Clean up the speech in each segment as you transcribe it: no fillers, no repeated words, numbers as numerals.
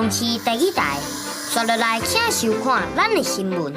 公視第一台，刷落來請收看咱的新聞。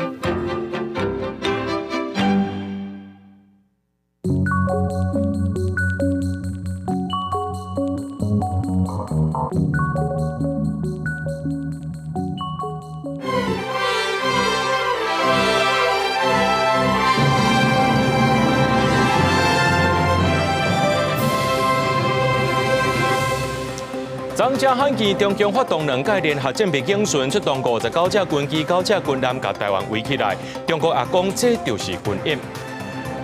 昨昏罕見中共發動兩屆聯合戰備警巡，出動59架軍機、9架軍艦，共台灣圍起來。中國也講這就是軍演。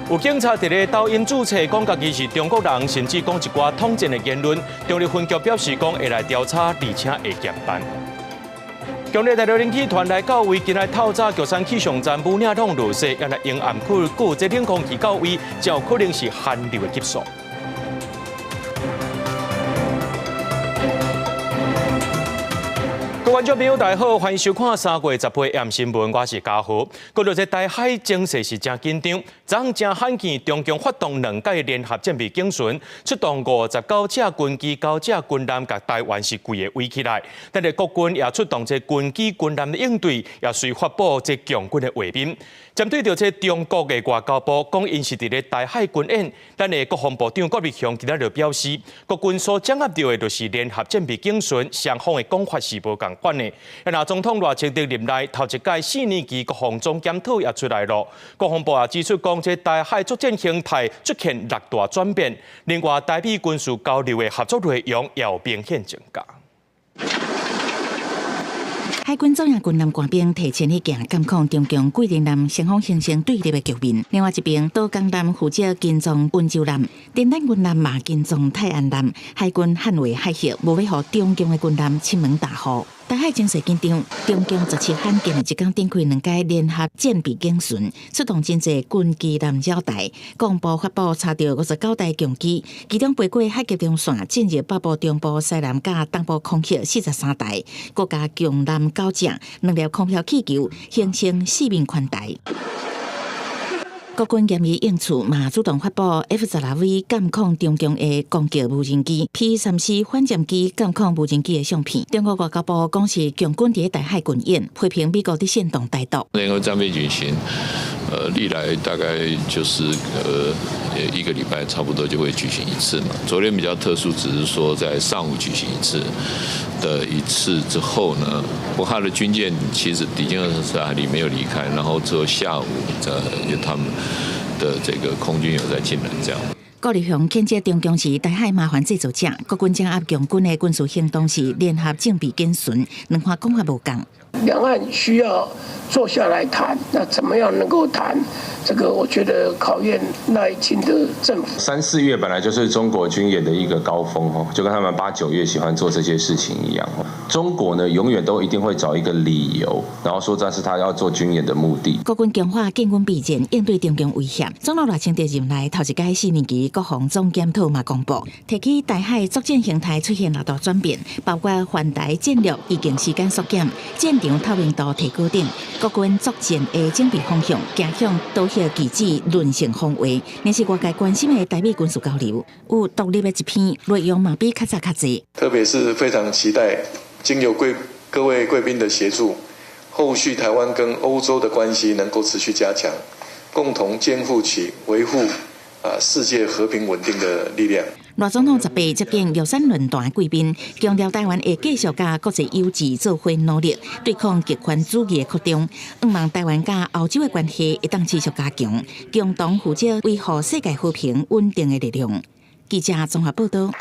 有警察佇咧抖音註冊，講家己是中國人，甚至講一寡統戰的言論。中壢分局表示講會來調查，而且會嚴辦。強烈對流冷氣團來到位，今日透早玉山氣象站武嶺攏落雪，原來沿岸區閣這冷空氣到位，就有可能是寒流的急速。各位觀眾朋友，大家好，歡迎收看3月18 M 新聞，我是嘉豪。講到這台海情勢是真緊張，昨真罕見中共發動兩屆聯合戰備警巡，出動59架軍機、9架軍艦，共台灣是規个圍起來。但是國軍也出動這軍機、軍艦的應對，也隨發布這強軍的畫面。針對著這中國的外交部講，𪜶是佇咧台海軍演，咱的國防部長郭日雄今仔日就表示，國軍所掌握著的就是聯合戰備警巡，雙方的講法是無仝款的。那總統賴清德任內頭一屆四年期國防總檢討也出來了，國防部也指出講，這台海作戰形態出現六大轉變，另外台美軍事交流的合作內容也有明顯增加。海軍左營軍艦官兵提前去行監控中共桂林艦雙方形成對立的局面。另外一邊，島江艦負責跟蹤溫州艦，電彈軍艦嘛跟蹤泰安艦。海軍捍衛海域，無欲予中共的軍艦侵門踏戶。台海情勢緊張，中共17罕見的一工展開兩屆聯合戰備警巡，出動真濟軍機艦繞台，國防部發布查著59台強機，其中飛過海峽中線進入北部、中部、西南佮東部空域43台，閣加強艦9隻，兩粒空飄氣球，形成四面環台。國軍嚴以應處，嘛主動發布 F-16V 監控中共的攻擊無人機、P-3C 反潛機監控無人機的相片。中國外交部講是共軍佇台海軍演，批評美國佇煽動台獨。聯合戰備警巡，歷來大概就是一個禮拜差不多就會舉行一次嘛。昨天比較特殊，只是說在上午舉行一次的一次之後呢，不過他的軍艦其實抵近24海里沒有離開，然後之後下午再由他們的這個空軍有再進來，這樣。郭日雄譴責中共是台海麻煩製造者，國軍掌握共軍的軍事行動是聯合戰備警巡，兩岸講法無仝。兩岸需要坐下來談，那怎麼樣能夠談？這個我覺得考驗賴清德政府。三四月本來就是中國軍演的一個高峰哦，就跟他們八九月喜歡做這些事情一樣。中國呢，永遠都一定會找一個理由，然後說這是他要做軍演的目的。國軍強化建軍備戰，應對中共威脅。總統賴清德任內頭一屆四年期國防總檢討嘛公布，提起台海作戰形態出現六大轉變，包括環台戰略移動時間縮減、戰場透明度提高等。國軍作戰的準備方向，走向導核機制韌性防衛，也是外界關心的台美軍事交流。有獨立的一篇內容嘛，比較早較濟。特別是非常期待經由貴各位貴賓的協助，後續台灣跟歐洲的關係能夠持續加強，共同肩負起維護世界和平穩定的力量。賴總統18接見玉山論壇貴賓，強調台灣會繼續佮國際友誼做伙努力，對抗極權主義的擴張。向望台灣佮歐洲的關係會當持續加強，共同負責維護世界和平穩定的力量。記者綜合報道。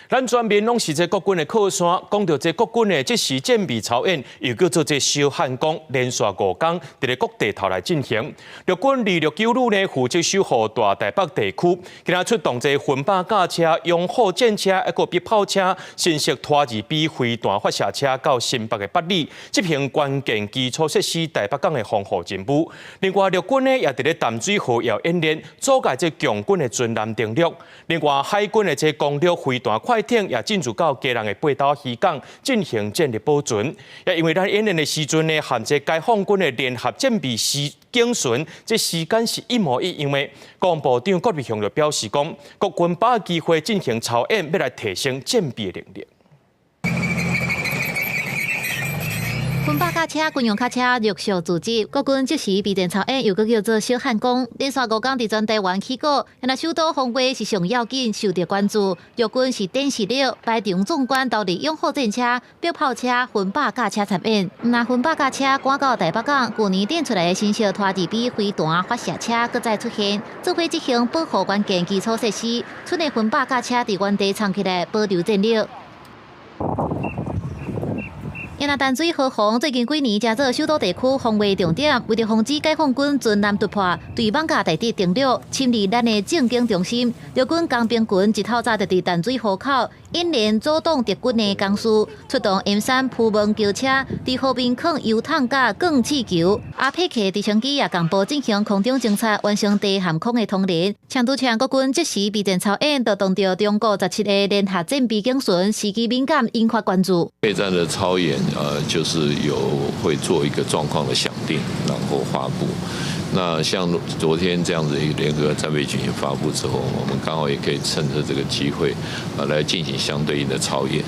咱全面攏是這國軍的靠山，講著這國軍的即時戰備操演，又叫做這小漢光，連續5工佇咧各地頭來進行。陸軍269旅呢，負責守護大台北地區，今仔出動這分靶甲車、擁護戰車，抑閣迫炮車、新式拖2B 飛彈發射車到新北的八里，執行關鍵基礎設施台北港的防護任務。另外，陸軍呢也佇咧淡水河要演練，阻礙這共軍的巡艦登陸。另外，海軍的這攻略飛彈快艇也進駐到基隆的八斗漁港進行戰力保存。也因為咱演練的時陣呢，和這解放軍的聯合戰備時警巡，這時間是一模一樣的。國防部長郭日雄就表示講，國軍把握機會進行操演，欲來提升戰備能力。分百架車、軍用卡車陸續組織，國軍即時備戰操演，又閣叫做小漢光，連續5工佇全台灣起鼓。若首都防衛是上要緊，受著關注。陸軍是展實力，排場縱觀投入勇虎戰車、迫炮車、分百架車參演。毋但分百架車趕到台北港，舊年展出來的新式拖二 B 飛彈發射車閣再出現，做伙執行保護關鍵基礎設施。賰的分百架車佇原地藏起來，保留戰力。若淡水河防最近幾年成做首都地區防衛重點，為著防止解放軍巡艦突破，對艋舺大直登陸，侵入咱的政經中心。陸軍工兵群一透早就佇淡水河口演練阻擋敵軍的工事，出動 M3 鋪門轎車，佇河邊囥油桶佮鋼氣球。阿帕契直升機也共步進行空中偵察，完成地和空的通聯。搶拄搶國軍即時備戰操演，就動著中國17个聯合戰備警巡，時機敏感，引發關注。備戰的操演，就是有會做一個狀況的想定，然後發布。那像昨天這樣子一個聯合戰備警巡發布之後，我們剛好也可以趁著這個機會，來進行相對應的操演。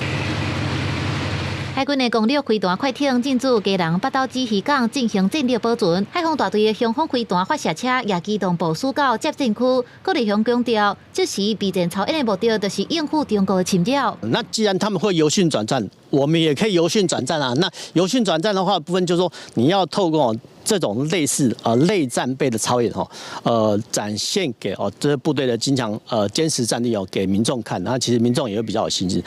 海軍的攻略飛彈快艇進駐基隆北斗子漁港進行戰力保存，海防大隊的雄風飛彈發射車也機動部署到接戰區。郭立雄強調，這時備戰操演的目的就是應付中國的侵擾。那既然他們會由訓轉戰，我們也可以由訓轉戰啊。那由訓轉戰的話，部分就是說你要透過這種類似類戰備的操演，展現給這些部隊的堅強堅實戰力哦，給民眾看，那其實民眾也會比較有信心。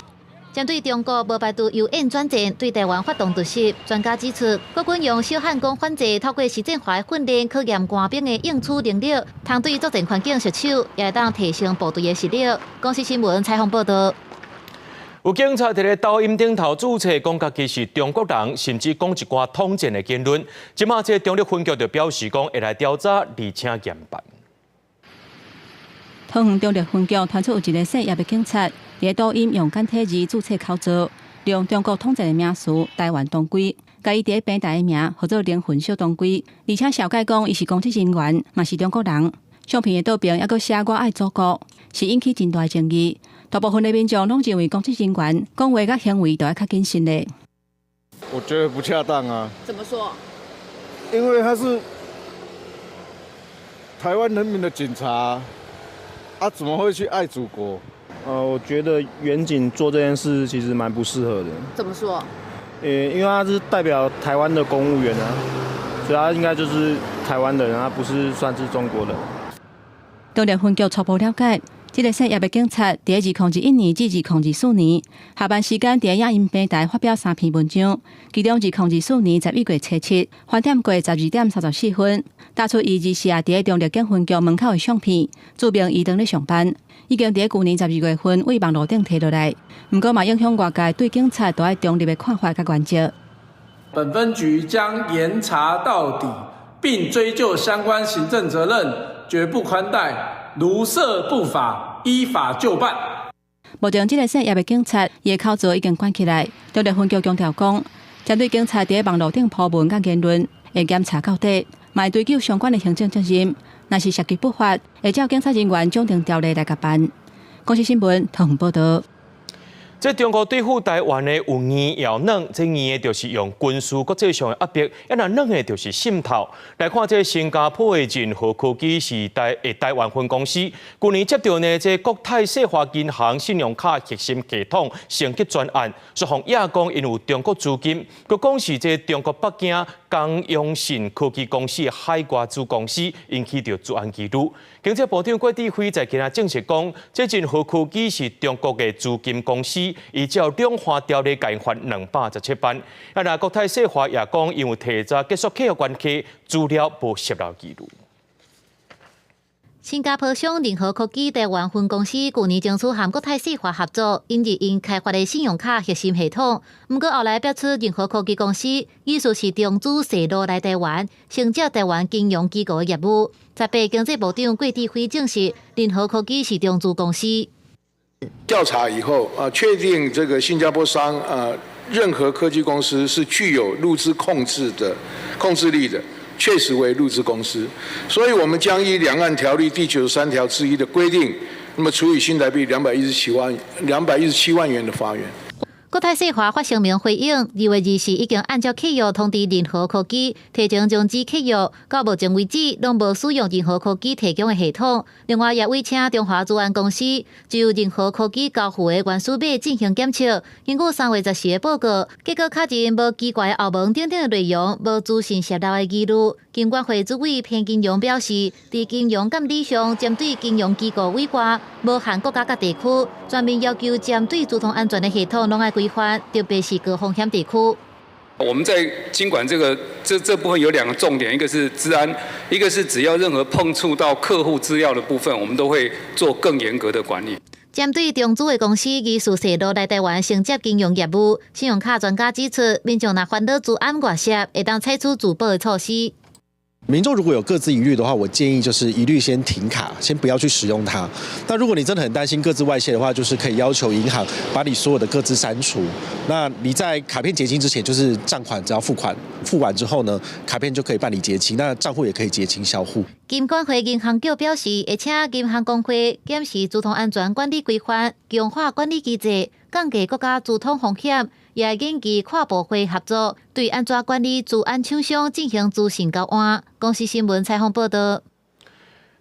針對中國無排除由演轉戰，對台灣發動突襲。專家指出，國軍用小漢光反制，透過實戰化訓練，考驗官兵的應處能力，通對作戰環境熟手，也會當提升部隊的實力。公視新聞採訪報導。有警察佇咧抖音頂頭註冊，講家己是中國人，甚至講一寡統戰的言論。這馬這中壢分局就表示講會來調查，而且嚴辦。桃園中壢分局傳出有一个姓葉的警察，佇抖音用簡體字註冊口座，利用中國統戰的名詞“台灣當歸”，共伊佇咧平台的名號做靈魂小當歸，而且紹介講伊是公職人員，嘛是中國人。相片的倒邊猶閣寫我愛祖國，是引起真大爭議。大部分的民眾攏認為公職人員講話佮行為都愛較謹慎咧。我覺得不恰當啊。怎麼說？因為他是台灣人民的警察。他怎麼會去愛祖國？我覺得員警做這件事其實蠻不適合的。怎麼說？因為他是代表台灣的公務員啊，所以他應該就是台灣的人，他不是算是中國人。中壢分局初步了解，這个姓葉的警察佇2021年至2024年下班時間，佇影音平台發表三篇文章，其中2024年11月初7，翻點過12點34分，打出伊日時佇咧中壢警分局門口的相片，註明伊當咧上班，已經佇咧舊年12月份對網路頂提落來，毋過嘛影響外界對警察都愛中立的看法佮原則。本分局將嚴查到底，並追究相關行政責任，絕不寬待。如涉不法，依法就辦。目前，這个姓葉的警察，伊的口座已經關起來。中壢分局強調講，針對警察佇咧網路頂鋪文佮言論，會檢查到底，嘛會追究相關的行政責任。若是涉及不法，會照警察人員獎懲條例來共辦。公視新聞，桃園報導。這中國對付台灣的有硬也有軟，這硬的就是用軍事國際上的壓迫，啊若軟的就是滲透。來看這新加坡的仁和科技是台灣分公司，舊年接著呢這國泰世華銀行信用卡核心系統升級專案，說予亞講𪜶有中國資金，閣講是這中國北京江永信科技公司海外子公司引起著資安疑慮。經濟部長郭智輝在今仔證實講，這仁和科技是中國的資金公司。依照量化條例，共罰217萬。啊，若國泰世華也講，因為提早結束契約關係，資料無洩漏記錄。新加坡商仁和科技台灣分公司舊年爭取和國泰世華合作，引入𪜶開發的信用卡核心系統。毋過後來爆出仁和科技公司疑似是中資縅路來台灣，承接台灣金融機構的業務。18經濟部長郭智輝證實，仁和科技是中資公司。調查以後啊，確定這個新加坡商啊，任何科技公司是具有陸資控制的控制力的，確實為陸資公司，所以我們將依兩岸條例第93條之1的規定，那麼處以新台幣217萬元的罰鍰。國泰世華發聲明回應，2月24已經按照契約通知仁和科技，提前終止契約，到目前為止攏無使用仁和科技提供的系統。另外，也委請中華資安公司就仁和科技交付的原始碼進行檢測。根據3月14的報告，結果確認無奇怪後門等等的內容，無資訊洩漏的疑慮。金管會主委彭金榮表示，佇金融監理上，針對金融機構以外，無限國家佮地區，全面要求針對資通安全的系統攏愛規範，特別是高風險地區。我們在金管這個這部分有兩個重點，一個是資安，一個是只要任何碰觸到客戶資料的部分，我們都會做更嚴格的管理。針對中資的公司疑似洩露來台灣承接金融業務，信用卡專家指出，民眾若煩惱資安外洩，會當採取自保的措施。民眾如果有個資疑慮的話，我建議就是一律先停卡，先不要去使用它。那如果你真的很擔心個資外洩的話，就是可以要求銀行把你所有的個資刪除。那你在卡片結清之前，就是賬款只要付款，付完之後呢，卡片就可以辦理結清，那賬戶也可以結清銷戶。金管會銀行局表示，會請銀行公會檢視資通安全管理規範，強化管理機制，降低國家資通風險。也研究跨部會合作，對按怎管理資安廠商進行資訊交換。公視新聞採訪報導。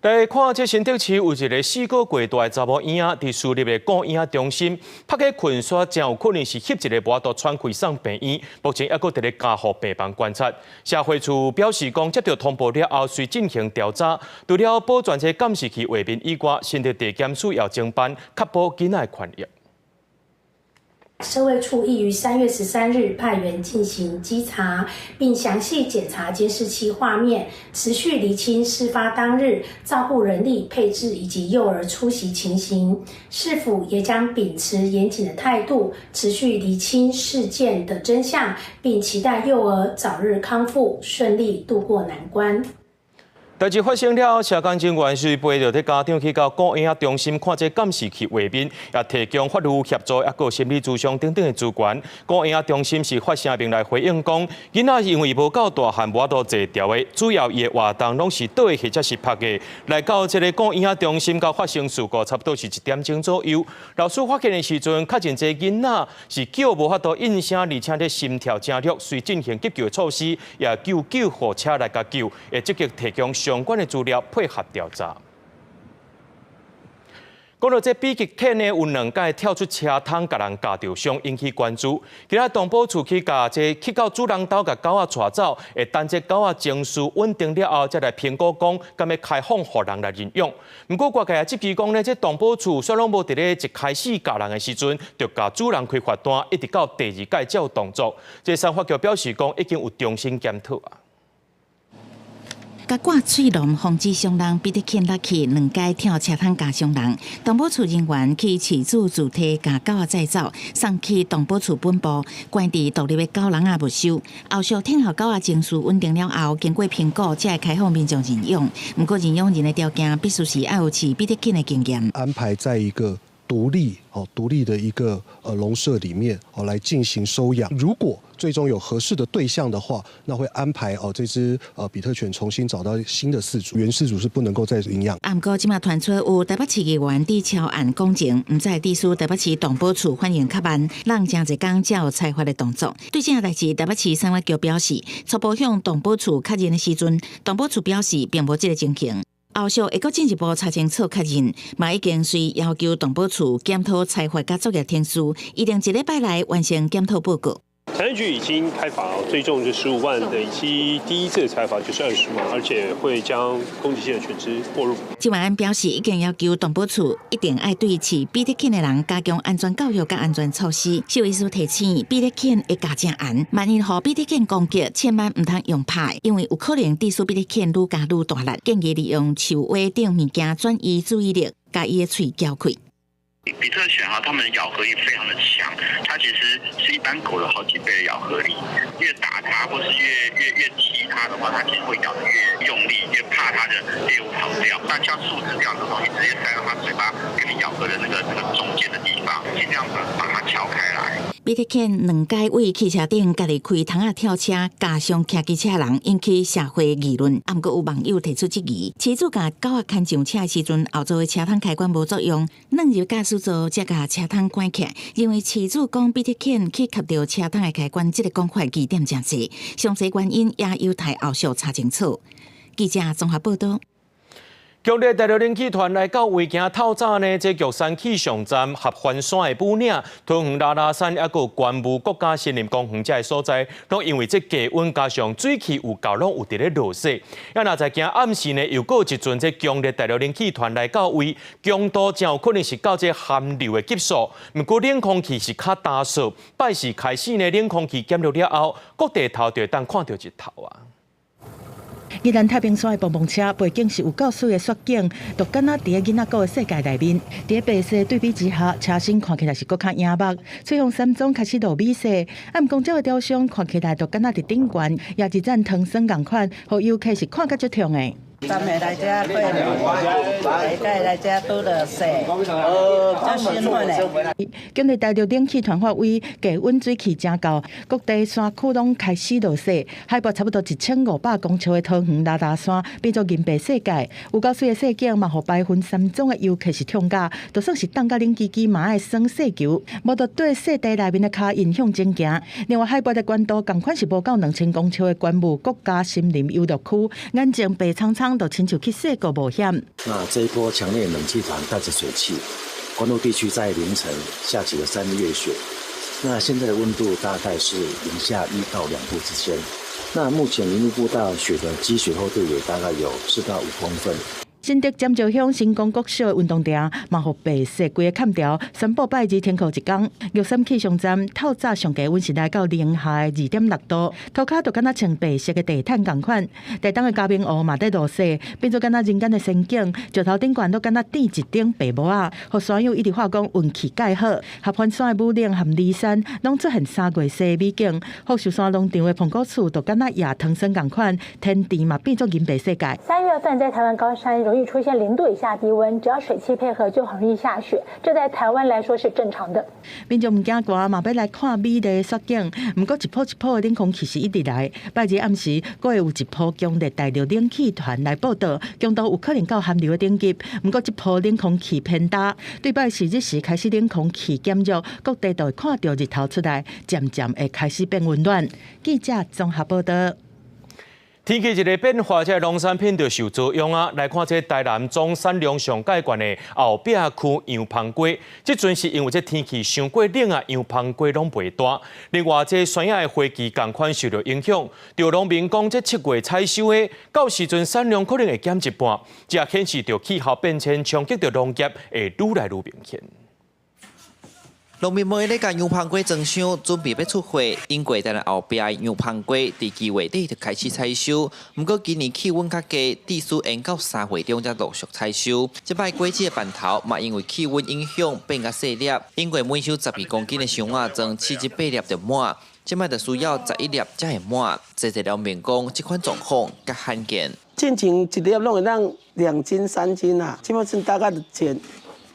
來看，這新竹市有一個4個月大的查某嬰仔，佇私立的顧嬰仔中心，拍去睏煞，真有可能是翕一個無法度喘氣送病院，目前猶閣佇咧加護病房觀察。社會處表示講，接到通報了後，遂進行調查，除了保全這監視器畫面以外，新竹地檢署也偵辦，確保囡仔的權益。社衛處亦於3月13日派員進行稽查，並詳細檢查監視器畫面，持續釐清事發當日照護人力配置以及幼兒出席情形。市府也將秉持嚴謹的態度，持續釐清事件的真相，並期待幼兒早日康復，順利度過難關。代誌發生了，社工人員是陪著這家長去到顧嬰仔中心看這監視器畫面，也提供法律協助，抑閣心理諮商等等的資源。顧嬰仔中心是發聲明來回應講，囡仔因為無夠大漢，無法度坐牢的，主要伊的活動攏是倒的或者是趴的。來到這個顧嬰仔中心，到發生事故差不多是1點鐘左右。老師發現的時陣，確認這囡仔是叫無法度應聲，而且咧心跳誠弱，遂進行急救措施，也叫救護車來共救，會積極提供相關的資料配合調查。講到這比特犬呢，有兩擺跳出車窗，共人咬著傷，引起關注。今仔動保處去共這去到主人兜，共狗仔帶走，會等這狗仔情緒穩定了後，才來評估講，敢欲開放予人來認養。毋過外界也質疑講呢，這動保處煞攏無佇咧一開始咬人的時陣，就共主人開罰單，一直到第二擺才有動作。這產發局表示講，已經有重新檢討啊。共掛喙籠防止傷人，比特犬落去兩擺跳車窗咬傷人。動保處人員去飼主住地，共狗仔載走，送去動保處本部，關佇獨立的狗籠仔沒收。後續聽候狗仔情緒穩定了後，經過評估，才會開放民眾認養。毋過認養人的條件必須是愛有飼比特犬的經驗。安排在一個獨立哦，獨立的一個籠舍裡面哦，來進行收養。如果最終有合適的對象的話，那會安排哦這隻比特犬重新找到新的飼主，原飼主是不能夠再領養。毋過這馬傳出有台北市議員佇超案講情，毋知致使台北市動保處反應較慢，讓誠濟工才有裁罰的動作。對這項代誌，台北市產發局表示，初步向動保處確認的時陣，動保處表示並無這个情形。後續會閣進一步查清楚確認，嘛已經隨要求動保處檢討裁罰佮作業程序，預定一禮拜內完成檢討報告。產業局已經開罰，最重就15萬，累積第一次的裁罰就是20萬，而且會將攻擊性的犬隻沒入。周萬安表示，已經要求動保處一定愛對飼比特犬的人加強安全教育佮安全措施。獸醫師提醒，比特犬會咬誠絚，萬一予比特犬攻擊，千萬毋通用拍，因為有可能致使比特犬愈咬愈大力。建議利用樹葦等物件轉移注意力，共伊的喙撬開。比特犬哈，它們的咬合力非常的強，它其實是一般狗的好幾倍的咬合力。越打它或是越踢它的話，它其實會咬得越用力，越怕它的獵物跑掉。那像樹枝這樣的東西，直接塞到它嘴巴跟你咬合的那個中間的地方，盡量把它撬開來。比特犬兩擺對汽車頂家己開窗仔跳車，加上騎機車人，引起社會議論。毋過有網友提出質疑：飼主共狗仔牽上車的時陣，後座的車窗開關無作用，轉入駕駛座才共車窗關起來。認為飼主講比特犬去磕著車窗的開關，這個講法疑點誠濟，詳細原因也有待後續查清楚。記者綜合報道。強烈大陸冷氣團來到位，今透早呢，這玉山氣象站合歡山的武嶺、桃園拉拉山，抑閣觀霧國家森林公園這个所在，攏因為這低溫加上水汽有夠，攏有佇咧落雪。啊，若在今暗時呢，又閣有一陣這強烈大陸冷氣團來到位，強度誠有可能是到這寒流的級數。毋過冷空氣是較乾燥，拜四開始呢，冷空氣減弱了後，各地頭就會當看著日頭啊。宜蘭太平山的蹦蹦車背景是有夠媠的雪景，就敢若佇咧囡仔故的世界內面。佇咧白色對比之下，車身看起來是閣較影目。翠峰山莊開始落美雪，啊，毋過這個雕像看起來就敢若佇頂懸，也一盞糖霜仝款，予遊客是看甲足痛的。昨暝來遮過年，下擺來遮拄著雪，足興奮的。今日大陸冷氣團發威，低溫水汽誠夠，各地山區攏開始落雪。海拔差不多1500公尺的桃園拉拉山變做銀白世界，有夠媠的雪景嘛，予白雲山莊的遊客是痛甲，就算是凍甲冷吱吱，嘛愛耍雪球，無就對雪地內面的跤印向前行。另外，海拔的懸度仝款是無夠2000公尺的觀霧國家森林遊樂區，眼前白蒼蒼，就親像去雪國冒險。那這一波強烈冷氣團帶着水汽，關渡地區在凌晨下起了3月雪。那現在的溫度大概是零下1到2度之間。那目前林路步道雪的積雪厚度也大概有4到5公分。新竹尖石鄉新光國小的運動場嘛，予白雪規个崁牢，宣布拜二停課一工。玉山氣象站透早上低溫是來到零下2.6度，塗跤就敢若穿白色的地毯仝款。台東的嘉明湖嘛佇落雪，變做敢若人間的仙境，石頭頂懸都敢若墊一頂白帽仔，予山友一直話講運氣蓋好。合歡山的武嶺和梨山攏出現3月雪的美景，福壽山農場的蘋果樹就敢若野糖霜仝款，天地嘛變做銀白世界。3月份在台灣高山容易出現0度以下低溫，只要水汽配合就很容易下雪，這在台灣來說是正常的。民眾毋驚寒，嘛欲來看美麗的雪景。毋過一波一波的冷空氣是一直來，拜二暗時，閣會有一波強烈大陸冷氣團來報到，強度有可能到寒流的等級。毋過這波冷空氣偏焦，對拜四日時開始冷空氣減弱，各地都會看著日頭出來，漸漸會開始變溫暖。記者綜合報道。天氣一个變化，這個農產品就受作用啊！來看這台南總產量上蓋懸的後壁區洋芳瓜，這陣是因為這天氣傷過冷啊，洋芳瓜攏袂大。另外，這山野的花期仝款受著影響，著農民講，這7月採收的，到時陣產量可能會減一半，這顯示著氣候變遷衝擊著農業會愈來愈明顯。農民們咧共洋芳瓜裝箱，準備欲出貨。因過台南後壁洋芳瓜佇2月底就開始採收，毋過今年氣溫較低，至少延到3月中才陸續採收。這擺果子的瓣頭嘛，因為氣溫影響變較細粒。因過每箱12公斤的箱仔裝78粒就滿，這擺就需要11粒才會滿。濟濟農民講，這款狀況較罕見。進前一粒攏會當2斤3斤啊，這擺大概減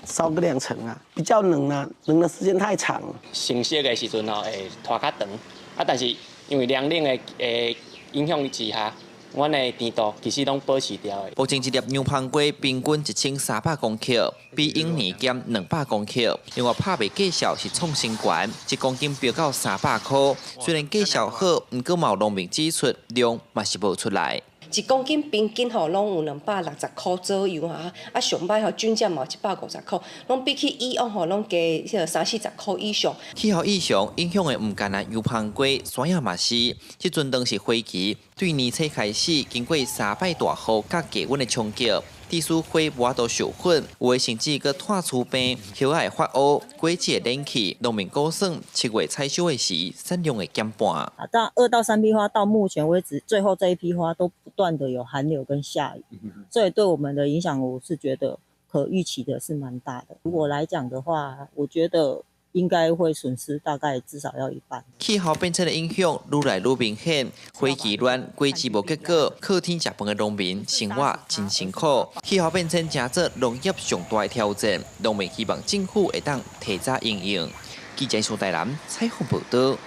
少個兩成啊，比較冷啊，冷的時間太長。成熟的時陣吼會拖較長，啊，但是因為涼冷的影響之下，阮的甜度其實攏保持牢的。目前一粒洋芳瓜平均1300公克，比往年減200公克。另外拍賣價數是創新高，1公斤飆到300箍。雖然價數好，毋過嘛有農民指出量嘛是無出來。1公斤平均吼攏有260箍左右啊，啊上䆀吼均價嘛150箍，攏比起以往吼攏加彼個三四十箍以上。氣候異常影響的毋干焦洋芳瓜，山野嘛是。這陣當是花期，對年初開始，經過三擺大雨佮低溫的衝擊，致使花無法度授粉，有的甚至閣炭疽病，葉仔會發烏，果子會爛去。農民估算7月採收的時，產量會減半。啊，但2到3批花到目前為止，最後這一批花都不斷的有寒流跟下雨，所以對我們的影響，我是覺得可預期的是蠻大的。如果來講的話，我覺得應該會損失大概至少要一半。氣候變遷的影響愈來愈明顯，花期亂，果子無結果，靠天食飯的農民生活真辛苦。氣候變遷成做農業上大的挑戰，農民希望政府會當提早因應。記者蘇大南採訪報道。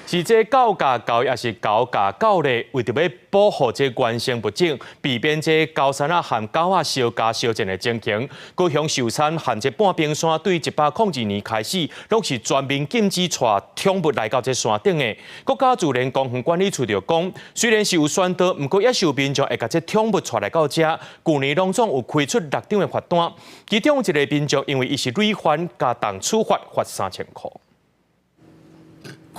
是這狗咬狗，抑是狗咬狗咧？為著欲保護這原生物種，避免這高山仔和狗仔相咬相戰的情形，高雄壽山和這半屏山對102年開始，攏是全面禁止帶寵物來到這山頂的。國家自然公園管理處就講，雖然是有宣導，毋過猶是有民眾會共這寵物帶來到遮。舊年攏總有開出六張的罰單，其中一個民眾因為伊是累犯，加重處罰罰3000箍。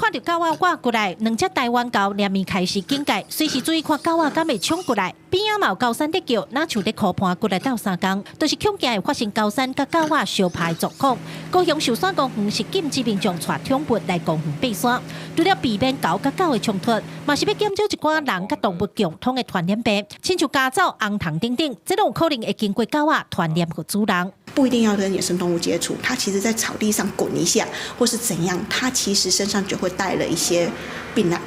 看著狗仔倚過來，兩隻台灣狗連面開始警戒，隨時注意看狗仔敢會衝過來。邊仔嘛有高山咧叫，若像咧苦盤過來鬥相共，就是恐驚會發生高山佮狗仔相拍的狀況。高雄壽山公園是禁止民眾帶寵物來公園爬山，除了避免狗佮狗的衝突，嘛是欲減少一寡人佮動物共通的傳染病，親像家走、紅蟲等等，這攏有可能會經過狗仔傳染予主人。不一定要跟野生動物接觸，它其實在草地上滾一下，或是怎樣，它其實身上就會帶了一些病染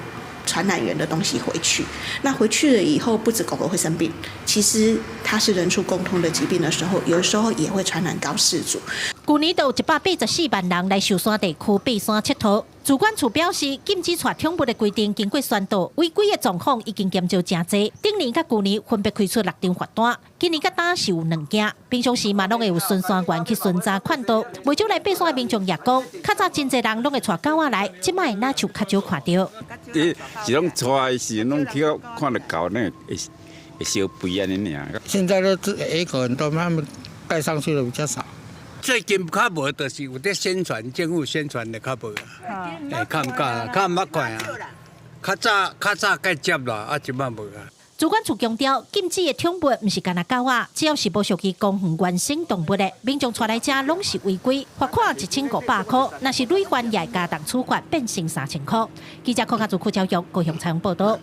傳染源的東西回去。那回去了以後，不止狗狗會生病，其實它是人畜共通的疾病的時候，有時候也會傳染到飼主。舊年就有184萬人來壽山地區爬山𨑨迌。自管處表示，禁止帶寵物的規定經過宣導，違規的狀況已經減少誠濟。頂年佮舊年分別開出六張罰單，今年佮今是有兩件。平常時嘛攏會有巡山員去巡查勸導。袂少來爬山的民眾也講，較早真濟人攏會帶狗仔來，這擺若像較少看著。是攏帶時攏去看著狗呢，會會相吠按呢爾。現在都野狗很多，他們帶上去的比較少。最近較無，就是有咧宣傳，政府宣傳的較無啊，會較毋敢，較毋捌看啊。較早較早該接啦，啊，這擺無啊。自管處強調，禁止的寵物毋是干焦狗仔，只要是無屬於公園原生動物的，民眾帶來遮攏是違規，罰款1500箍，若是累犯也會加重處罰，變成3000箍。記者柯家祖、柯昭玉高雄採訪報道。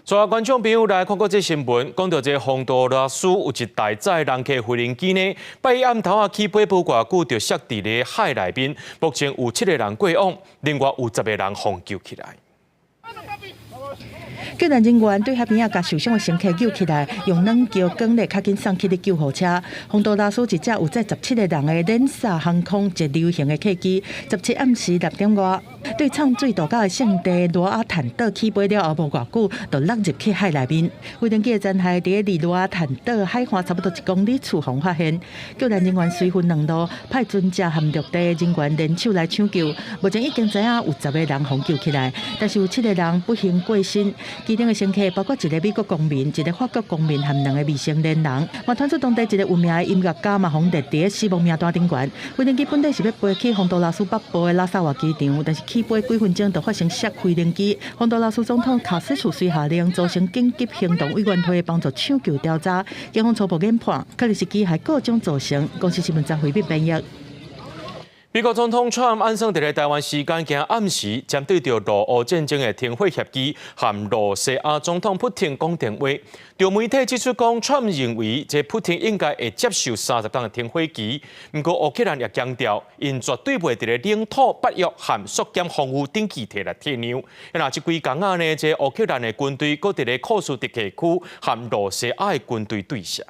所有觀眾朋友來看過這新聞，講著這洪都拉斯有一台載人客飛行機呢，拜一暗頭仔起飛無偌久就摔佇咧海內面，目前有七個人過往，另外有10個人予救起來。救援人員對海邊仔共受傷的乘客救起來，用軟橋捲咧較緊送去咧救護車。洪都拉斯一隻有載17個人的聯薩航空一流型的客機，17暗時6點外，對沖水度假的勝地羅阿坦島起飛了後無偌久，就落入去海內面。飛行機的殘骸佇離羅阿坦島海岸差不多1公里處予發現。救援人員隨分兩路派船隻和陸地人員聯手來搶救。目前已經知影有10個人予救起來，但是有七個人不幸過身。機頂的乘客包括一個美國公民、一個法國公民和兩個未成年人。嘛，傳出當地一個有名的音樂家嘛，予列佇死亡名單頂懸。飛行機本來是欲飛去洪都拉斯北部的拉薩瓦機場，但是起飛幾分鐘就發生摔飛行機。洪都拉斯總統卡斯楚隨下令組成緊急行動委員會，幫助搶救調查。警方初步研判，可能是機械故障造成。公視新聞張惠敏編譯。美國總統川普按算佇咧台灣時間今暗時，針對著俄烏戰爭的停火協議，和羅西亞總統普廷講電話。有媒體指出講，川普認為這普廷應該會接受30天的停火期。毋過烏克蘭也強調，𪜶絕對袂佇咧領土、北約和縮減防禦等議題來退讓。若這幾工仔呢，這烏克蘭的軍隊閣佇咧庫斯特地區和羅西亞的軍隊對射。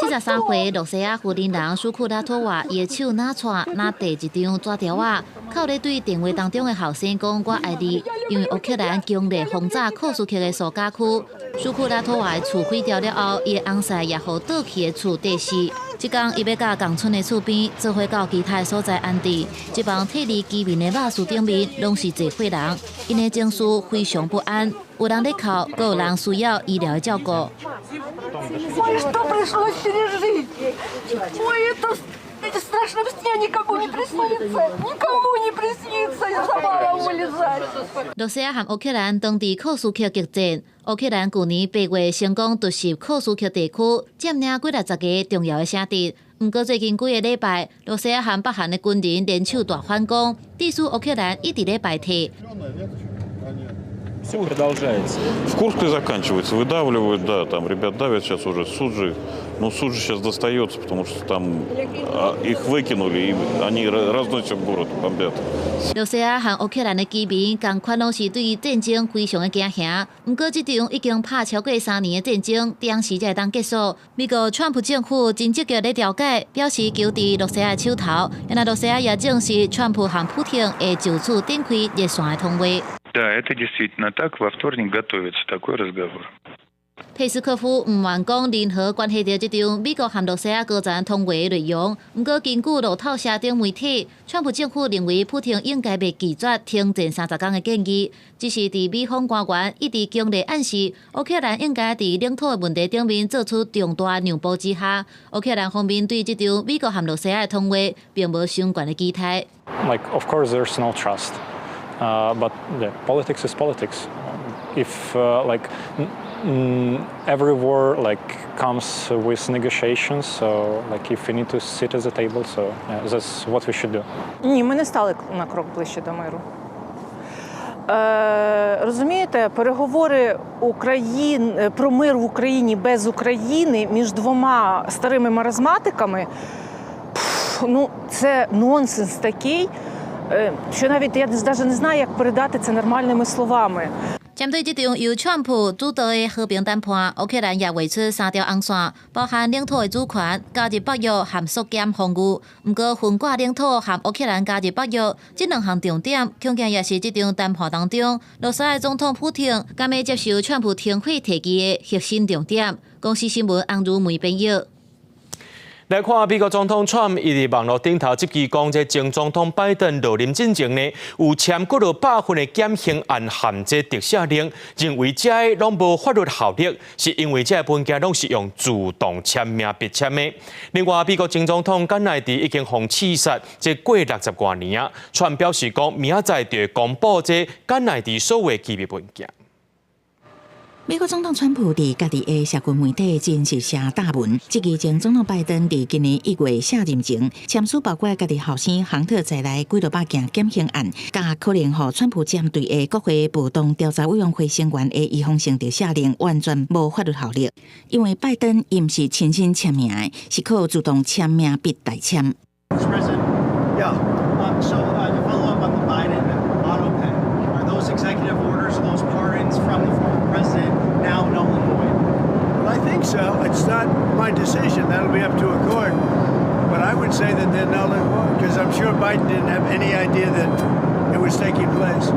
73歲羅西亞婦人蘇庫拉托娃，伊的手若掣若提一張紙條仔，哭咧對電話當中的後生講：“我愛你。”因為烏克蘭強烈轟炸庫斯克的蘇家區，蘇庫拉托娃的厝毀掉了後，伊的翁婿也予倒去的厝綴死。這工伊欲佮仝村的厝邊做伙到其他的所在安置。這幫撤離居民的肉樹頂面攏是濟歲人，𪜶的情緒非常不安，有人咧哭，閣有人需要醫療的照顧。 Ой, что пришлось пережить? Ой, это страшном сне никому не приснится, никому не приснится из завала вылезать. 羅西亞和烏克蘭當地庫斯克激戰，烏克蘭舊年8月成功突襲庫斯克地區，佔領幾若十个重要的城鎮。毋過最近幾個禮拜，羅西亞和北韓的軍人聯手大反攻，致使烏克蘭一直咧敗退。Все продолжается. В Курске заканчивается, выдавливают, да, там ребят давят сейчас уже, Суджи, ну, Суджи сейчас достается, потому что там их выкинули, и они разносят город, бомбят. 露西亞和烏克蘭的居民仝款攏是對戰爭非常的驚嚇。毋過，這場已經拍超過3年的戰爭，當時才會當結束。美國川普政府真積極咧調解，表示求佇露西亞的手頭。因為露西亞也證實，川普和普丁會就此展開熱線的通話。 Да, это действительно так. Во вторник готовится такой разговор. 佩斯科夫毋願講任何關係著這場美國和露西亞高層通話的內容。毋過，根據路透社等媒體，川普政府認為普丁應該袂拒絕停戰30工的建議。只是佇美方官員一直強烈暗示，烏克蘭應該佇領土的問題頂面做出重大讓步之下，烏克蘭方面對這場美國和露西亞的通話並無傷懸的期待。 Like, of course, there's no trust. But yeah, politics is politics. If like every war like comes with negotiations, so like if we need to sit at the table, so yeah, that's what we should do. Ні, ми не стали на крок ближче до миру. Розумієте, переговори про мир в Україні без України між двома старими маразматиками, пф, ну, це нонсенс такий, що навіть я навіть не знаю, як передати це нормальними словами. 針對這場由川普主導的和平談判，烏克蘭也畫出三條紅線，包含領土的主權、加入北約和縮減防禦。毋過分割領土和烏克蘭加入北約這兩項重點，恐驚也是這場談判當中，羅西亞總統普丁敢會接受川普停火提議的核心重點。公視新聞洪如梅編譯。來看美國總統川普，伊佇網路頂頭質疑講，這前總統拜登落任進前呢，有簽幾落百份的減刑案和這特赦令，認為這个攏無法律效力，是因為這个文件攏是用自動簽名筆簽的。另外，美國前總統甘乃迪已經予刺殺，這過60外年啊，川普表示講，明仔載就會公布這甘乃迪所有機密文件。美國總統川普佇家己的社群媒體真實寫貼文，質疑前總統拜登佇今年1月卸任前簽署包括家己後生亨特在內幾落百件減刑案，佮可能予川普針對的國會暴動調查委員會成員的預防性特赦令完全無法律效力，因為拜登伊毋是親身簽名的，是靠自動簽名筆代簽。 Mr. President, yeah. So to follow up on the Biden auto pay, are those executive orders, those pardons from the former president now null and void? Well, I think so. It's not my decision. That'll be up to a court. But I would say that they're null and void because I'm sure Biden didn't have any idea that it was taking place.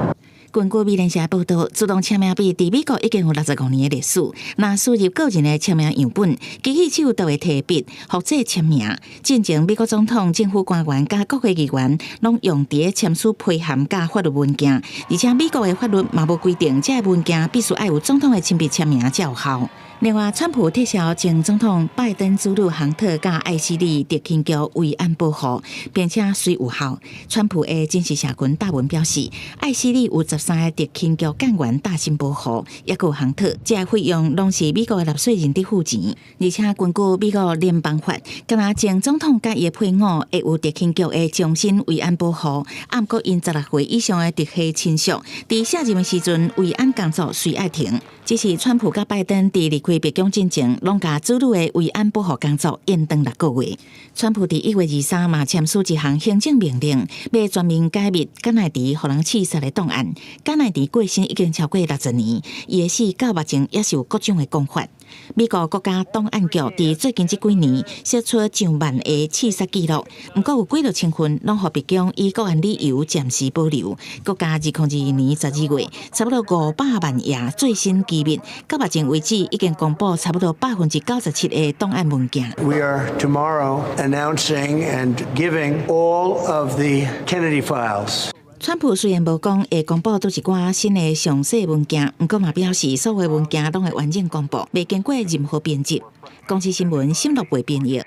根據美聯社報道，自動簽名筆佇美國已經有65年的歷史。若輸入個人的簽名樣本，機器手就會提筆複製簽名。進前美國總統、政府官員佮國會議員攏用佇咧簽署批函佮法律文件，而且美國的法律嘛無規定，這个文件必須愛有總統的親筆簽名才有效。另外，川普撤銷前總統拜登子女亨特佮艾希莉特勤局維安保護，並且隨有效。川普的真實社群貼文表示，艾希莉有13個特勤局幹員帶薪保護，抑閣有亨特，這个費用攏是美國的納稅人佇付錢。而且根據美國聯邦法，敢若前總統佮伊的配偶會有特勤局的終身維安保護，毋過𪜶16歲以上的直系親屬，佇卸任的時陣，維安工作隨愛停。只是川普佮拜登佇離開白宮進前，攏共子女的維安保護工作延長6個月。川普佇1月23嘛簽署一項行政命令，欲全面解密甘乃迪予人刺殺的檔案。甘乃迪過身已經超過60年，伊的死到目前也是有各種的講法。美國國家檔案局佇最近這幾年釋出上萬个刺殺記錄，毋過有幾落千份攏予白宮以國安理由暫時保留。國家2022年12月，差不多500萬頁最新機密，到目前為止已經公布差不多97%的檔案文件。 We are tomorrow announcing and giving all of the Kennedy files. 川普雖然無講會公布佗一寡新的詳細文件，毋過嘛表示所有文件攏會完整公布，袂經過任何編輯。公視新聞沈樂培編譯。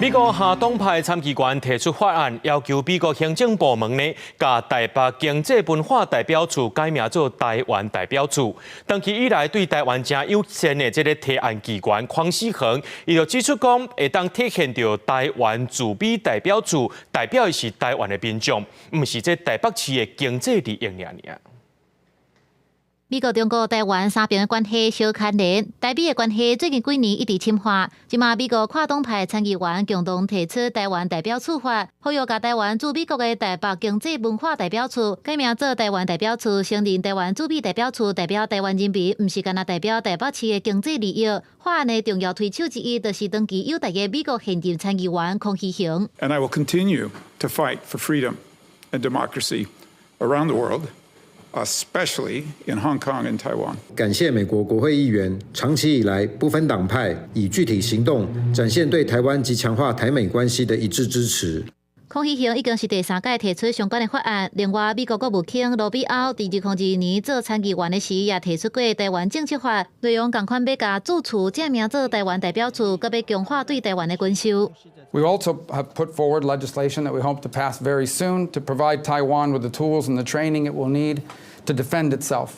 美國下黨派參議員提出法案，要求美國行政部門呢，共台北經濟文化代表處改名做台灣代表處。長期以來對台灣誠友善的這个提案議員鄺思恆，伊就指出講，會當體現著台灣駐美代表處代表的是台灣的民眾，毋是這台北市的經濟利益爾爾。美國、中國、台灣三邊的關係相牽連，台美的關係最近幾年一直深化。這馬美國跨黨派參議員共同提出台灣代表處法，呼籲共台灣駐美國的台北經濟文化代表處改名做台灣代表處，承認台灣駐美代表處代表台灣人民，毋是干焦代表台北市的經濟利益。法案的重要推手之一，就是長期友台的美國現任參議員鄺希恆。 And I will continue to fight for freedom and democracy around the world, especially in Hong Kong and Taiwan. 感謝美國國會議員長期以來不分黨派，以具體行動展現對台灣及強化台美關係的一致支持。鄺希恆已經是第三屆提出相關的法案。另外，美國國務卿盧比歐佇2022年做參議員的時，也提出過台灣政策法，內容仝款欲共駐處正名做台灣代表處，閣欲強化對台灣的軍售。 We also have put forward legislation that we hope to pass very soon to provide Taiwan with the tools and the training it will need to defend itself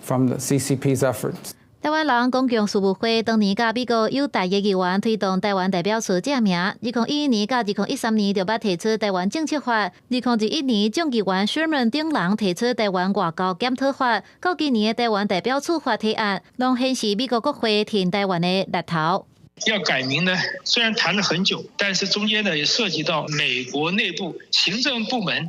from the CCP's efforts. 台灣人公共事務會當年佮美國友台的議員推動台灣代表處正名，2011年到2013年就捌提出台灣政策法，2021年眾議員 Sherman 等人提出台灣外交檢討法，到今年的台灣代表處法提案，攏顯示美國國會挺台灣的力頭。要改名呢，雖然談了很久，但是中間呢也涉及到美國內部行政部門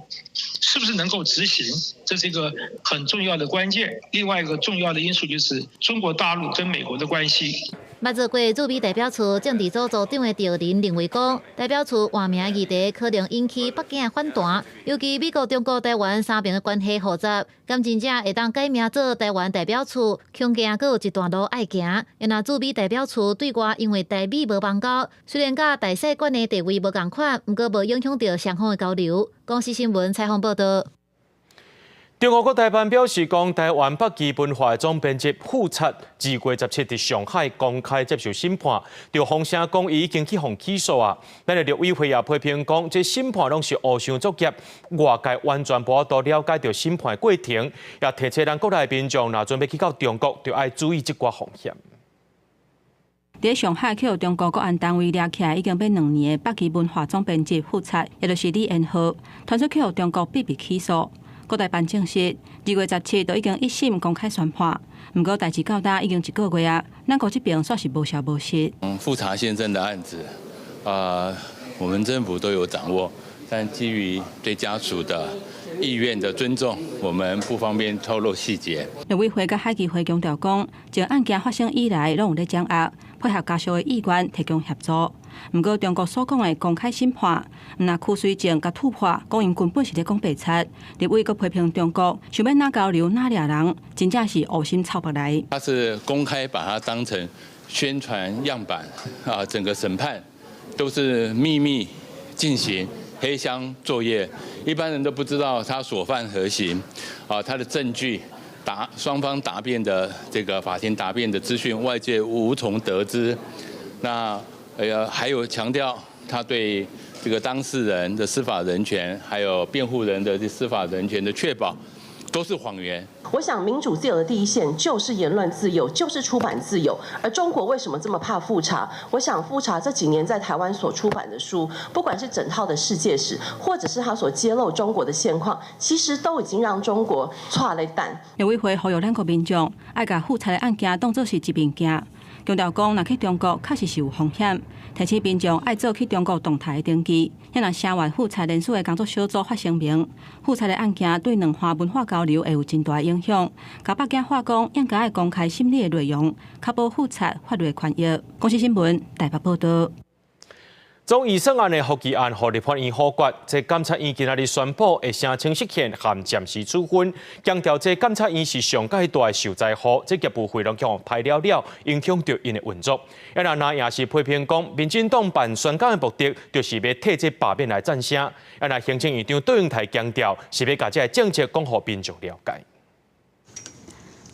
是不是能夠執行，這是一個很重要的關鍵。另外一個重要的因素就是中國大陸跟美國的關係。捌做過駐美代表處政治組組長的趙林認為講，代表處換名議題可能引起北京的反彈，尤其美國、中國、台灣三邊的關係複雜，敢真正會當改名做台灣代表處，恐驚閣有一段路愛行。若駐美代表處對外因為台美無邦交，雖然佮大使館的地位無仝款，毋過無影響著雙方的交流。公視新聞採訪報導。中國國台辦表示，講台灣北極文化總編輯傅察2月17佇上海公開接受審判，就風聲講伊已經去予起訴啊。咱的陸委會也批評講，這審判攏是烏箱作業，外界完全無法度了解著審判過程，也提醒咱國內民眾，若準備去到中國，就愛注意這寡風險。佇上海去予中國國安單位掠起來已經欲2年的北極文化總編輯傅察，也就是李延賀，傳出去予中國秘密起訴。國台辦證實，2月17就已經一審公開宣判，毋過代誌到今已經一個月啊，咱國這邊煞是無消無息。富察先生的案子，我們政府都有掌握，但基於對家屬的意願的尊重，我們不方便透露細節。陸委會佮海基會強調講，自案件發生以來，攏有咧掌握，配合家屬的意願提供協助。毋過中國所講的公開審判，毋但曲水證共突破，講𪜶根本是咧講白賊。立委閣批評中國，想欲哪交流哪掠人，真正是烏心臭腹內。他是公開把它當成宣傳樣板啊，整個審判都是秘密進行，黑箱作業，一般人都不知道他所犯何刑啊，他的證據答雙方答辯的這個法庭答辯的資訊，外界無從得知。那還有強調他對這個當事人的司法人權，還有辯護人的這司法人權的確保，都是謊言。我想民主自由的第一線就是言論自由，就是出版自由。而中國為什麼這麼怕富察？我想富察這幾年在台灣所出版的書，不管是整套的世界史，或者是他所揭露中國的現況，其實都已經讓中國挫咧等。陸委會呼籲咱國民眾愛共富察的案件當作是一面鏡，強調講，若去中國確實是有風險，提醒民眾愛做去中國動態的登記。遐若聲援富察連署的工作小組發聲明，富察的案件對兩岸文化交流會有真大影響。共北京話講，應該愛公開審理的內容，確保富察法律權益。公視新聞台北報導。總預算案的福利案，予立法院否決。這監察院今仔日宣布會聲稱釋憲和暫時處分，強調這監察院是上蓋大的受災戶，這業務費攏予刣了了，影響著𪜶的運作。啊，若也是批評講，民進黨辦宣講的目的，就是欲替這罷免來讚聲。啊，若行政院長卓榮泰強調，是欲共這个政策講予民眾了解。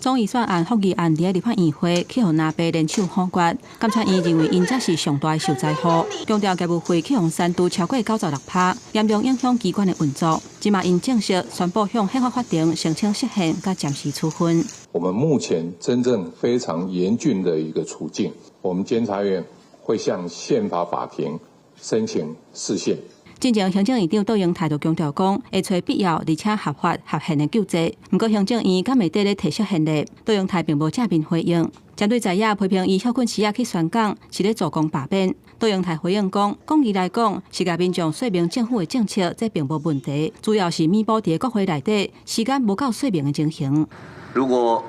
總預算案覆議案佇咧立法院會去予藍白聯手否決，監察院認為𪜶才是上大的受災戶，強調業務費去予刪除超過96%，嚴重影響機關的運作。這馬𪜶正式宣布向憲法法庭申請釋憲佮暫時處分。我們目前真正非常嚴峻的一個處境，我們監察院會向憲法法庭申請釋憲。進前行政院長卓榮泰就強調講，會揣必要而且合法合憲的救濟。毋過行政院敢會佇咧提釋憲例，卓榮泰並無正面回應。針對在野批評伊歇睏時仔去宣講是咧助攻罷免，卓榮泰回應講，廣義來講是共民眾說明政府的政策，這並無問題。主要是彌補佇國會內底時間無夠說明的情形。如果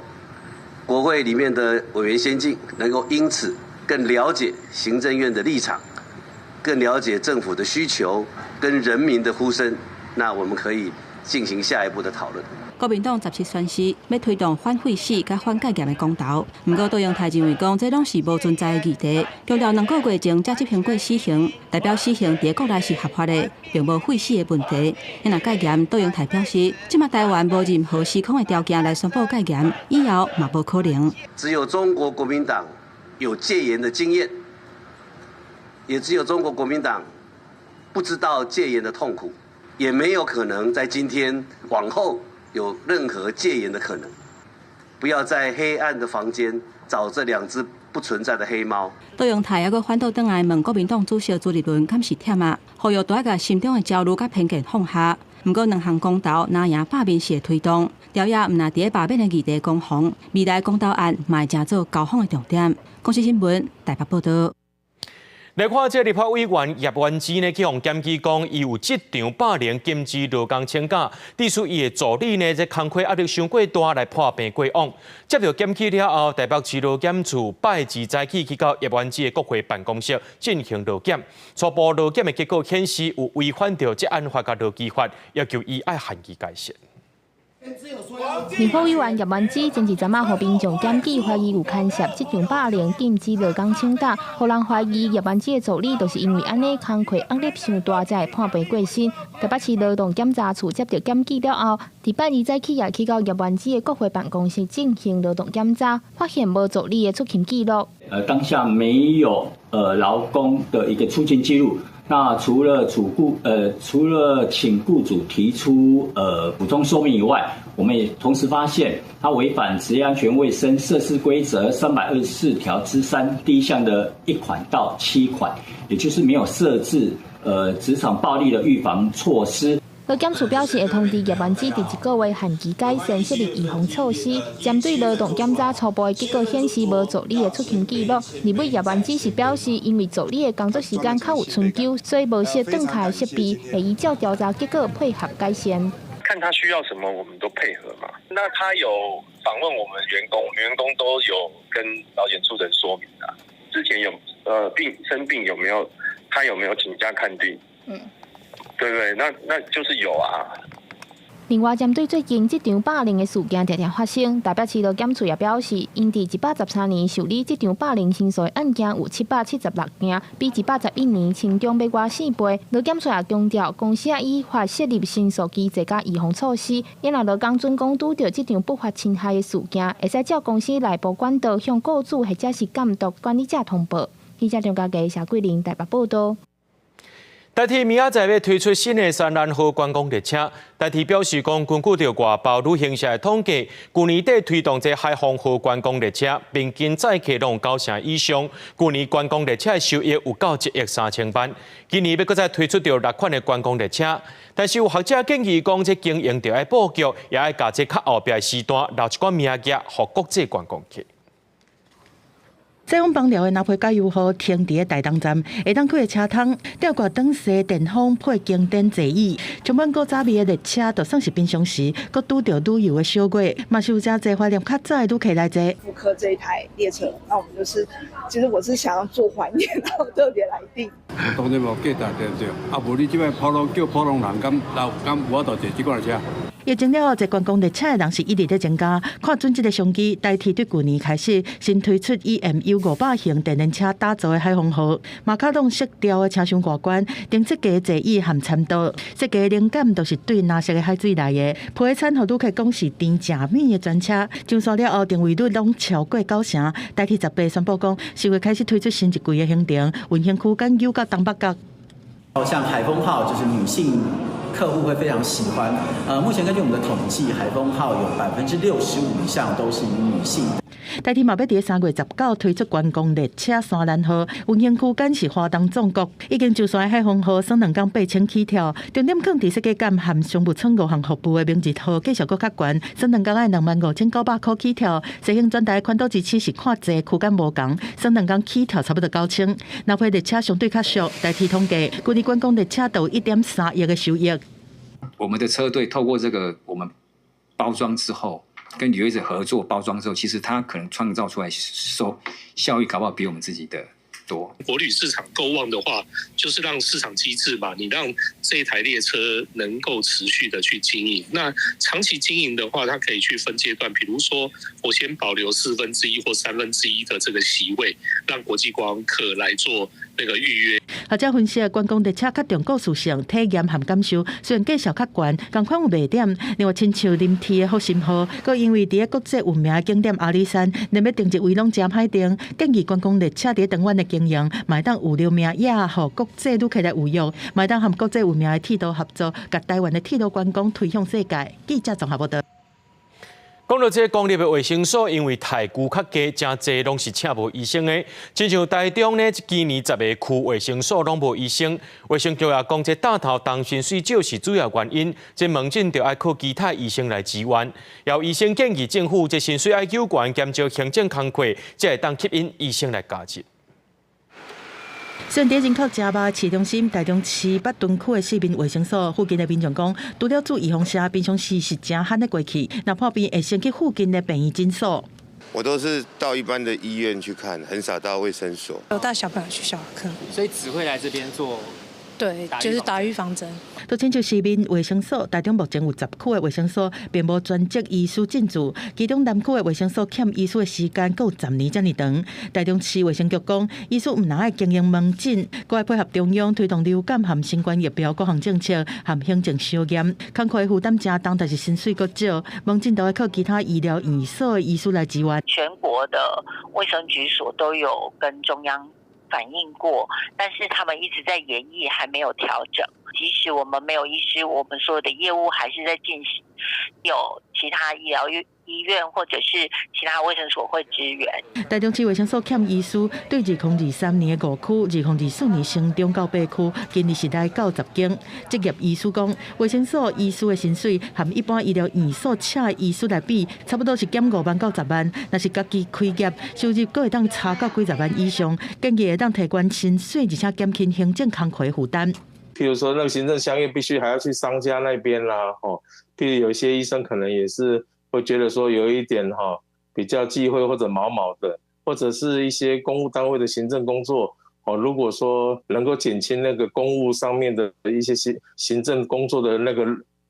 國會裡面的委員先進能夠因此更了解行政院的立場，更了解政府的需求跟人民的呼聲，那我們可以進行下一步的討論。國民黨17宣示欲推動反廢死佮反戒嚴的公投，毋過卓榮泰認為講這攏是無存在的議題，強調兩個月前才執行過死刑，代表死刑佇國內是合法的，並無廢死的問題。若戒嚴，卓榮泰表示，這馬台灣無任何時空的條件來宣布戒嚴，以後嘛無可能。只有中國國民黨有戒嚴的經驗。也只有中國國民黨不知道戒嚴的痛苦，也沒有可能在今天往後有任何戒嚴的可能。不要在黑暗的房間找這兩隻不存在的黑貓。卓榮泰猶閣反倒轉來問國民黨主席朱立倫，敢是忝啊？呼籲著愛共心中的焦慮佮偏見放下。毋過兩項公投若贏罷免式的推動，朝野毋但佇咧罷免的議題攻防，未來公投案嘛會成做交鋒的重點。公視新聞台北報導。來看這立法委員葉元之呢，去予檢舉講，伊有職場霸凌、禁止勞工請假，致使伊的助理呢，這工課壓力傷過大，來破病過往。接著檢舉了後，台北市勞檢處拜二早起去到葉元之的國會辦公室進行勞檢，初步勞檢的結果顯示有違反著職安法佮勞基法，要求伊愛限期改善。立法委員葉元之前一陣仔予民眾檢舉，懷疑有牽涉職場霸凌、禁止勞工請假，予人懷疑葉元之的助理就是因為按呢工課壓力傷大，才會破病過身。台北市勞動檢查處接著檢舉了後，佇拜二早起也去到葉元之的國會辦公室進行勞動檢查，發現無助理的出勤記錄。當下沒有勞工的一個出勤記錄。那除了請僱主提出補充說明以外，我們也同時發現他違反職業安全衛生設施規則324條之3第一項的1款到7款，也就是沒有設置職場暴力的預防措施。勞檢處表示會通知葉元之佇一個月限期改善設立預防措施。針對勞動檢查初步的結果顯示無助理的出勤記錄，立委葉元之是表示，因為助理的工作時間較有春秋，所以無設轉卡的設備，會依照調查結果配合改善。看他需要什麼，我們都配合嘛。那他有訪問我們員工，員工都有跟勞檢處的人說明啊。之前有病生病有沒有？他有沒有請假看病？對不對？那就是有啊。另外，針對最近職場霸凌的事件常常發生，台北市勞檢處也表示，𪜶佇113年受理職場霸凌申訴的案件有776件，比111年成長欲外四倍。勞檢處也強調，公司依法設立申訴機制佮預防措施，若勞工準講拄著職場不法侵害的事件，會使照公司內部管道向僱主或者是監督管理者通報。記者張家傑、謝桂玲台北報導。台鐵明仔載欲推出新的山蘭號觀光列車。台鐵表示講，根據著外包旅行社的統計，舊年底推動這海風號觀光列車，平均載客量9成以上。舊年觀光列車的收益有到1億3千萬。今年欲閣再推出著六款的觀光列車，但是有學者建議講，這經營著愛布局，也愛共這較後壁的時段留一寡名額，予國際觀光客。載往枋寮的藍皮加油號停佇咧台東站，下當開的車窗吊掛長勢電風配經典座椅，充滿古早味的列車，就算是平常時，閣拄著旅遊的小月，嘛是有誠濟懷念較早的旅客來坐。復刻這一台列車，那我們就是，其實我是想要做懷念，然後特別來訂。當然無價值對不對？啊，無你這擺普通叫普通人，敢敢有法度坐這款車？疫情了後，坐觀光列車的人是一直咧增加。看準這个商機，台鐵對舊年開始新推出 EMU。由500型電聯車打造的海風號，馬卡龍色調的車廂外觀，頂設計座椅和餐桌，設計靈感都是對藍色的海水來的。批產予旅客講是甜食米的專車，上線了後，訂位率攏超過九成。台鐵18宣布講，10月開始推出新一季的行程，運行區間由到東北角。像海風號就是女性客戶會非常喜歡。目前根據我們的統計，海風號有65%以上都是以女性。台鐵嘛欲佇3月19推出觀光列車山蘭號，運行區間是花東縱谷，已經上線的海風號算兩工8000起跳，重點放佇設計感和商務艙五項服務的明日號繼續閣較懸，算兩工愛25,900箍起跳。西行轉台寬島之矢是看坐區間無仝，算兩工起跳差不多9000。若配列車相對較俗，台鐵統計，舊年觀光列車都有1.3億的收益。我們的車隊透過這個我們包裝之後，跟旅遊業者合作包裝之後，其實它可能創造出來收效益，搞不好比我們自己的多。國旅市場夠旺的話，就是讓市場機制嘛，你讓這一台列車能夠持續的去經營。那長期經營的話，它可以去分階段，比如說我先保留1/4或1/3的這個席位，讓國際觀光客來做那個預約。學者分析，觀光列車較重故事性、體驗和感受，雖然價數較懸，仝款有賣點。另外，親像林鐵的復興號，閣因為佇咧國際有名的景點阿里山，連欲訂一位攏誠歹訂，建議觀光列車佇長遠的經營，嘛會當預留名額，予國際旅客來預約，嘛會當和國際有名的鐵道合作，共台灣的鐵路觀光推向世界。記者綜合報道。講到這個公立的衛生所，因為待遇較低，誠濟攏是請無醫生的。親像台中呢，今年10個區衛生所攏無醫生，衛生局也講，這擔頭重薪水少是主要原因。這門診就愛靠其他醫生來支援。有醫生建議政府，這薪水愛加懸，減少行政工課，才會當吸引醫生來加入。雖然佇人口誠密市中心，台中市北屯區的市民衛生所附近的民眾講，除了注預防射，平常時是誠罕咧過去，若破病會先去附近的病院診所。我都是到一般的醫院去看，很少到衛生所。有帶小朋友去小兒科，所以只會來這邊做。對，就是打預防針。都親像市民衛生所，台中目前有10區的衛生所，並無專職醫師進駐。其中南區的衛生所欠醫師的時間閣有10年遮爾長。台中市衛生局講，醫師毋但愛經營門診，閣愛配合中央推動流感和新冠疫苗各項政策和行政相驗，工課負擔誠重，但是薪水閣少，門診都愛靠其他醫療院所的醫師來支援。全國的衛生局所都有跟中央反映過，但是他們一直在研議，還沒有調整。即使我們沒有醫師，我們所有的業務還是在進行，有其他醫療醫院或者是其他衛生所會支援。台中市衛生所欠醫師，對2023年的五區，2024年成長到八區，今年是來到10間。執業醫師講，衛生所醫師的薪水和一般醫療院所請的醫師來比，差不多是減5萬到10萬。若是家己開業，收入閣會當差到幾十萬以上。建議會當提懸薪水，而且減輕行政工課負擔。譬如說，那個行政相應必須還要去商家那邊啦，吼。譬如有一些醫生可能也是會覺得說有一點哈比較忌諱或者毛毛的，或者是一些公務單位的行政工作，哦，如果說能夠減輕那個公務上面的一些行政工作的那個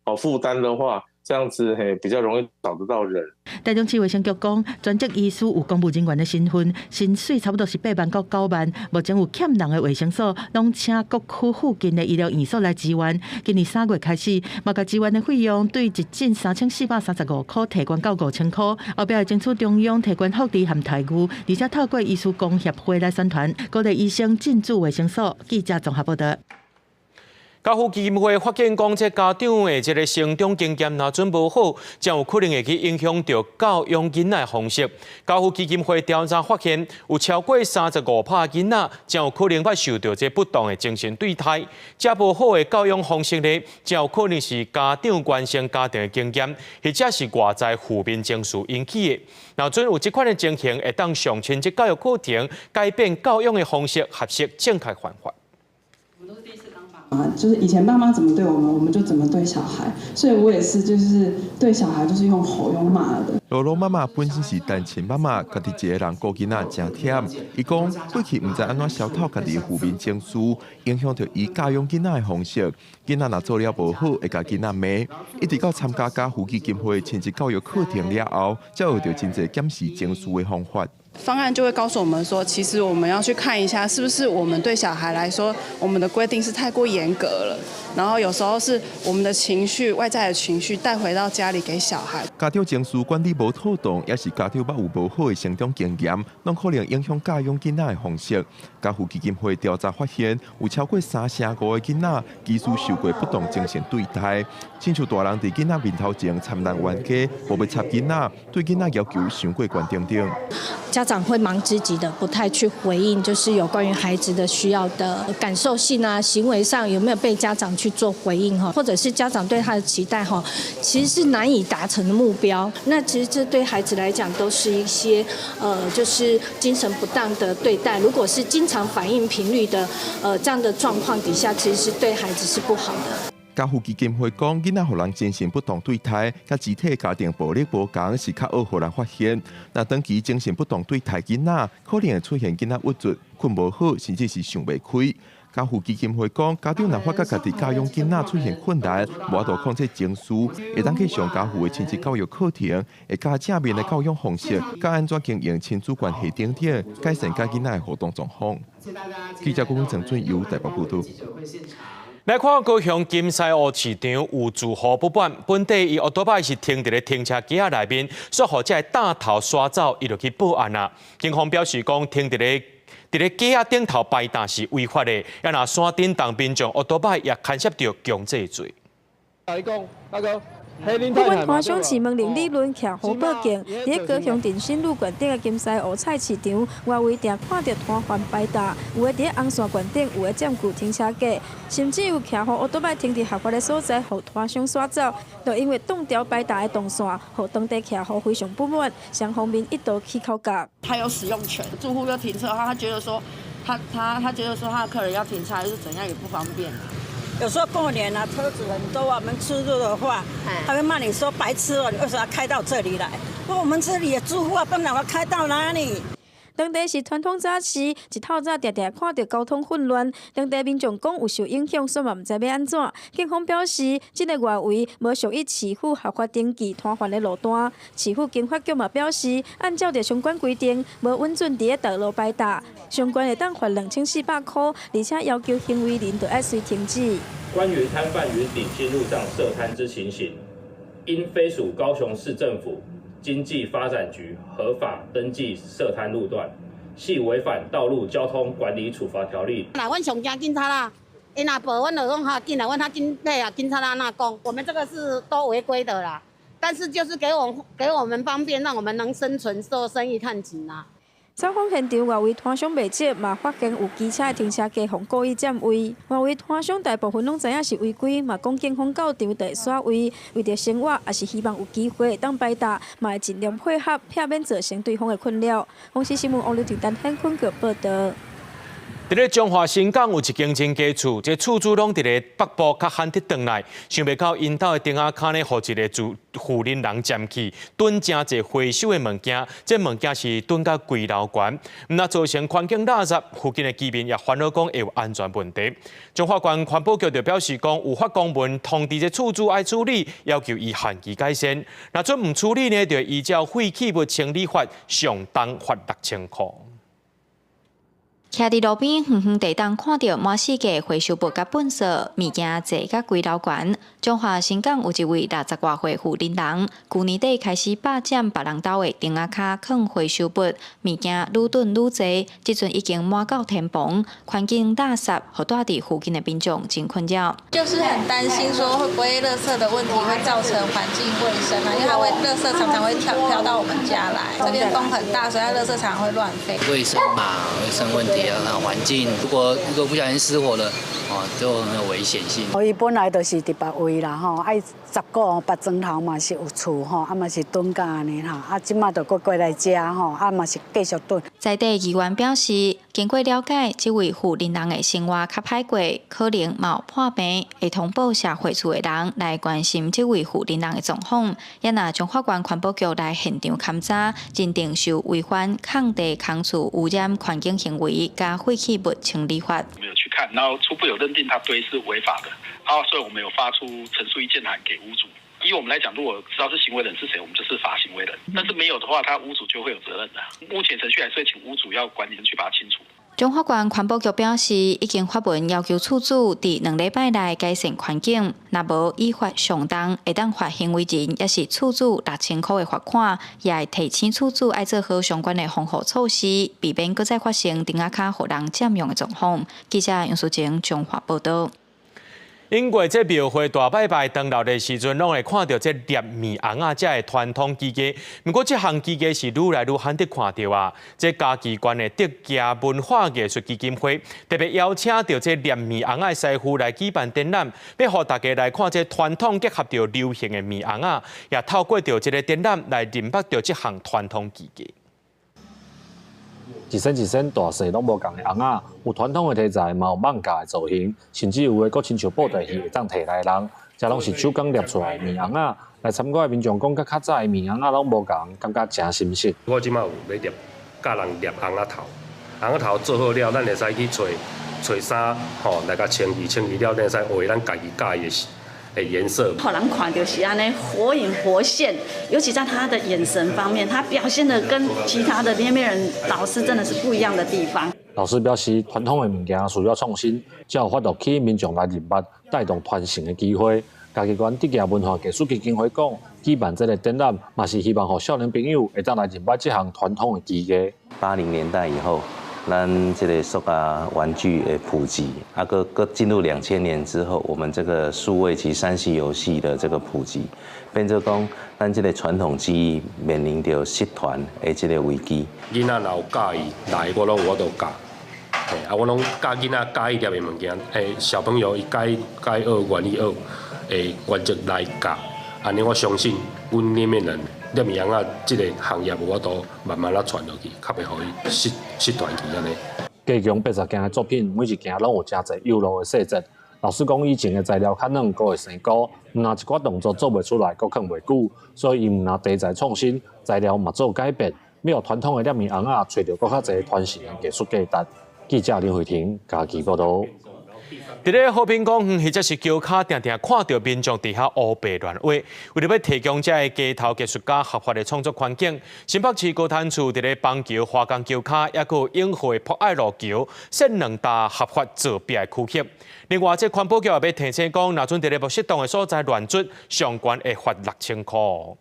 哦負擔的話，這樣子嘿比較容易找得到人。台中市衛生局講，專職醫師有公務人員的身份，薪水差不多是8萬到9萬。目前有欠人的衛生所，攏請各區附近的醫療院所來支援。今年3月開始，嘛共支援的費用對一診3435箍提懸到5000箍。後壁會爭取中央提懸福利和待遇，而且透過醫師公協會來宣傳，鼓勵醫生進駐衛生所。記者綜合報道。教輔基金會發現講，這家長的這个成長經驗若準無好，真有可能會去影響著教養囡仔的方式。教輔基金會調查發現，有超過35%囡仔，真有可能捌受著這不當的精神對待。這無好的教養方式呢，真有可能是家長原生家庭的經驗，或者是外在負面情緒引起的。若準有這款的情形，會當上親這教育課程，改變教養的方式，學習正確方法。啊，就是以前爸媽怎麼對我們，我們就怎麼對小孩，所以我也是，就是對小孩就是用吼用罵的。露露媽媽本身是單親媽媽，家己一个人顧囡仔誠忝。伊講過去毋知按怎消透家己的負面情緒，影響著伊教養囡仔的方式。囡仔若做了無好，會共囡仔罵。一直到參加家扶基金會親職教育課程了後，才學著真濟檢視情緒的方法。方案就會告訴我們說，其實我們要去看一下，是不是我們對小孩來說，我們的規定是太過嚴格了。然後有時候是我們的情緒，外在的情緒帶回到家裡給小孩。家長情緒管理無妥當，抑是家長捌有無好的成長經驗，攏可能影響教養囡仔的方式。家扶基金會調查發現，有超過35%的囡仔其實受過不當精神對待，親像大人佇囡仔面頭前摻人冤家，無欲插囡仔，對囡仔要求傷過懸等等。家長會忙自己的，不太去回應，就是有關於孩子的需要的感受性啊，行為上有沒有被家長去做回應哈，或者是家長對他的期待哈，其實是難以達成的目標。那其實這對孩子來講都是一些就是精神不當的對待。如果是經常反應頻率的這樣的狀況底下，其實是對孩子是不好的。家扶基金會講，囡仔予人精神不當對待，佮肢體家庭暴力無仝，是較惡予人發現。若長期精神不當對待囡仔，可能會出現囡仔鬱卒、睏無好，甚至是想袂開。家扶基金會講，家長若發覺家己教養囡仔出現困難，無法度控制情緒，會當去上家扶的親子教育課程，會教正面的教養方式，佮按怎經營親子關係等等，改善佮囡仔的互動狀況。記者郭陳俊佑台北報導。來看高雄金獅湖市場有住戶不滿，本地伊歐多擺是停佇咧停車格仔內面，煞予這个大頭刷走，伊就去報案啦。警方表示講，停佇咧格仔頂頭擺檔是違法的，啊若山頂當民眾歐多擺也牽涉著強制罪。來講，大哥。不滿攤商市門鈴理論徛予報警，佇高雄振興路懸頂的金獅湖菜市場外圍，定看著攤販擺檔，有的佇紅線懸頂，有的佔據停車格，甚至有徛予歐多擺停佇合法的所在，予攤商刷走。就因為擋著擺檔的動線，予當地徛戶非常不滿，雙方面一度起口角。他有使用權，住戶要停車，他覺得說，他覺得說他的客人要停車還是怎樣也不方便。有時候過年啊，車子很多，我們出入的話，他會罵你說白痴哦，你為什麼要開到這裡來？我們這裡的住戶啊，不然我開到哪裡？當地是傳統早市，一透早定定看著交通混亂，當地民眾講有受影響，煞嘛毋知欲按怎。警方表示，這个外圍無屬於市府合法登記攤販的路段。市府經發局嘛表示，按照著相關規定，無允准佇咧道路擺檔，相關會當罰2400塊，而且要求行為人著愛隨停止。關於攤販於鼎新路上設攤之情形，應非屬高雄市政府經濟發展局合法登記設攤路段，係違反道路交通管理處罰條例。那阮上驚警察啦，𪜶若報，阮就講哈，進來，阮較緊配合警察按怎講。我們這個是都違規的啦，但是就是給我們方便，讓我們能生存做生意趁錢啦。走訪現場，外圍攤商袂少，嘛發現有機車的停車格予故意佔位。外圍攤商大部分攏知影是違規，嘛講警方到場就會刷位。為著生活，也是希望有機會會當擺檔，嘛會盡量配合，避免造成對方的困擾。公視新聞王劉婷、陳顯坤報導。佇咧彰化新港有一間真家厝，這厝主攏佇咧北部較罕得轉來，想袂到𪜶兜的燈仔跤呢，予一個住婦人人佔去，囤誠濟回收的物件，這物件是囤甲規樓懸，毋但造成環境垃圾，附近的居民也煩惱講會有安全問題。彰化縣環保局就表示講，有發公文通知這厝主愛處理，要求伊限期改善。若準毋處理呢，就依照廢棄物清理法上重罰6000塊。徛佇路邊，遠遠地當看著滿世界回收物佮糞埽物件濟甲規樓懸。彰化新港有一位60外歲婦人，舊年底開始霸佔別人兜的燈仔跤，囥回收物物件愈囤愈濟，這陣已經滿到天棚，環境垃圾，予住佇附近的民眾真困擾。就是很擔心說會不會垃圾的問題會造成環境衛生啊，因為它會垃圾常常會飄飄到我們家來，這邊風很大，所以它垃圾常常會亂飛。衛生嘛，衛生問題。環境如果不小心失火了，哦，就很有危險性。伊本來就是佇別位啦，吼，愛十個別磚頭嘛是有厝吼，啊嘛是囤甲按呢吼，啊這馬就閣過來遮吼，啊嘛是繼續囤。在地議員表示，經過了解，這位婦人的生活較歹過，可能嘛有破病，會通報社會處的人來關心這位婦人的狀況。也若彰化縣環保局來現場勘查，認定屬違反空地空厝污染環境行為佮廢棄物清理法。我們有去看，然後初步有認定他堆是違法的，啊，所以我們有發出陳述意見函給屋主。以我們來講，如果知道是行為人是誰，我們就是罰行為人。但是沒有的話，他屋主就會有責任的。目前程序還是會請屋主要管理人去把它清除。彰化縣環保局表示，已經發文要求厝主佇2禮拜內改善環境，若無依法上當，會當罰行為人，抑是厝主6000箍的罰款，也會提醒厝主愛做好相關的防護措施，避免閣再發生埕仔跤予人佔用的狀況。記者楊淑晴彰化報導。英國這廟會大拜拜當鬧的時陣，攏會看著這捏麵尪仔這个傳統技藝。毋過這項技藝是愈來愈罕得看著啊！這嘉義縣的德藝文化藝術基金會特別邀請著這捏麵尪仔的師傅來舉辦展覽，欲予大家來看這傳統結合著流行的麵尪仔，也透過著這个展覽來認捌著這項傳統技藝。一身一身大細攏無仝的尪仔，有傳統的題材，嘛有艋舺的造型，甚至有的閣親像布袋戲會當提來人，這攏是手工捏出來的麵尪仔。來參觀的民眾講，佮較早的麵尪仔攏無仝，感覺誠新鮮。我這馬有咧捏，教人捏尪仔頭，尪仔頭做好了，咱會使去揣揣衫，吼來共清潔，清潔了，咱會使畫咱家己佮意的的顏色。予人看就是按呢活隱活現，尤其在他的眼神方面，他表現得跟其他的捏麵人老師真的是不一樣的地方。老師表示，傳統的物件需要創新，才有法度吸引民眾來認捌，帶動傳承的機會。嘉義縣德藝文化藝術基金會講，舉辦這个展覽，嘛是希望予少年朋友會當來認捌這項傳統的技藝。 80年代以後，咱這个塑膠玩具的普及，啊，閣閣進入2000年之後，我們這個數位及3C 遊戲的這個普及，變做講，咱這个傳統技藝面臨著失傳的這个危機。囡仔若有佮意來，我攏有法度教。嘿，啊，我攏教囡仔佮意捏的物件，小朋友伊佮意佮意學，願意學，會原則來教。按呢，我相信，阮捏麵人捏麵尪仔這个行業有法度慢慢仔傳落去，較袂予伊失失傳去按呢。加強80件的作品，每一件攏有誠濟幼路的細節。老師講，以前的材料較軟，閣會生菇，毋若一寡動作做袂出來，閣囥袂久，所以伊毋若題材創新，材料嘛做改變，欲予傳統的捏麵尪仔揣著閣較濟傳承的藝術價值。記者林慧婷嘉義報導。佇咧和平公園，或者是橋跤，定定看著民眾佇遐烏白亂畫。為著欲提供這个街頭藝術家合法的創作環境，新北市高灘處佇咧板橋華江橋跤，抑閣有永和的博愛路橋，設兩大合法造壁的區域。另外，這環保局也欲提醒講，若準佇咧無適當的所在亂築，上懸會罰6000箍。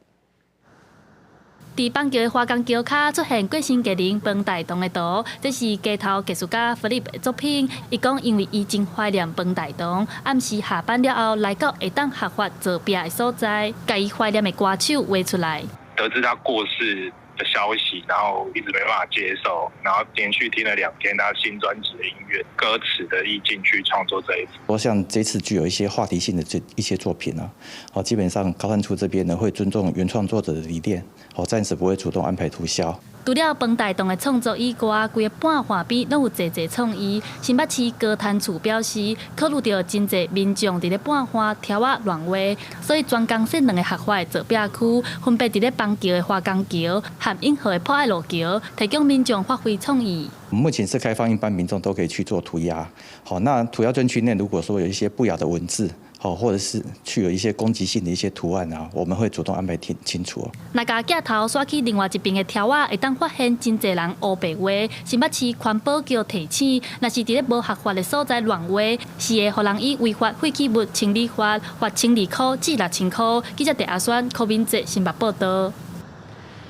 佇板橋的華江橋跤出現過身藝人彭大東的圖，這是街頭藝術家弗利的作品。伊講，因為伊真懷念彭大東，暗時下班了後來到會當合法造壁的所在，共伊懷念的歌手畫出來。得知他過世的消息，然後一直沒辦法接受，然後連續聽了2天他新專輯的音樂、歌詞的意境去創作這一幅。我想這次具有一些話題性的這一些作品啊，哦，基本上高灘處這邊呢會尊重原創作者的理念，哦，暫時不會主動安排塗銷。除了彭大東的創作以外，規個版畫邊攏有濟濟創意。新北市高灘處表示，考慮著真濟民眾佇咧板花柱仔亂畫，所以專工設兩个合法的造壁區，分別佇咧板橋的華江橋和永和的博愛路橋，提供民眾發揮創意。目前是開放一般民眾都可以去做塗鴉。好，那塗鴉專區內如果說有一些不雅的文字，好，或者是具有一些攻擊性的一些圖案啊，我們會主動安排清清除。若共鏡頭刷去另外一邊的柱仔，會當發現真濟人烏白畫。新北市環保局提醒，若是佇咧無合法的所在亂畫，是會予人以違法廢棄物清理法罰12塊至6000塊。記者鄭阿宣、柯敏哲新北報導。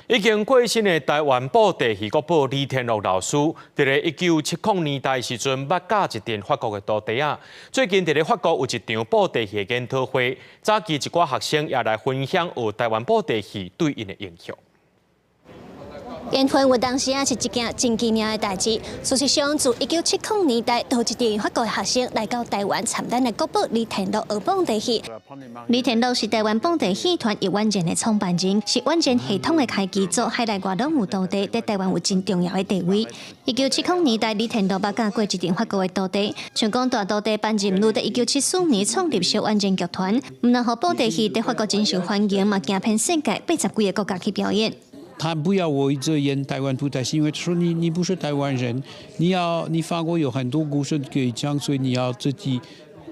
已經過身的台灣布袋戲國寶李天祿老師，佇咧1970年代時陣，捌教一陣法國的徒弟仔。最近佇咧法國有一場布袋戲的研討會，早期一寡學生也來分享學台灣布袋戲對𪜶的影響。研討會有當時啊是一件真奇妙的代誌。事實上，自1970年代，就有一陣法國學生來到台灣參咱的國寶李天祿學布袋戲。李天祿是台灣布袋戲團玉婉戰的創辦人，是婉戰系統的開基祖，海內外攏有徒弟，佇台灣有真重要的地位。1970年代，李天祿捌教過一陣法國的徒弟，像講大徒弟班仁祿佇1974年創立小婉戰劇團，毋但予布袋戲佇法國真受歡迎，嘛行遍世界80幾个國家去表演。他不要我一直演台灣布袋戲，因為說你不是台灣人，你法國有很多故事可以講，所以你要自己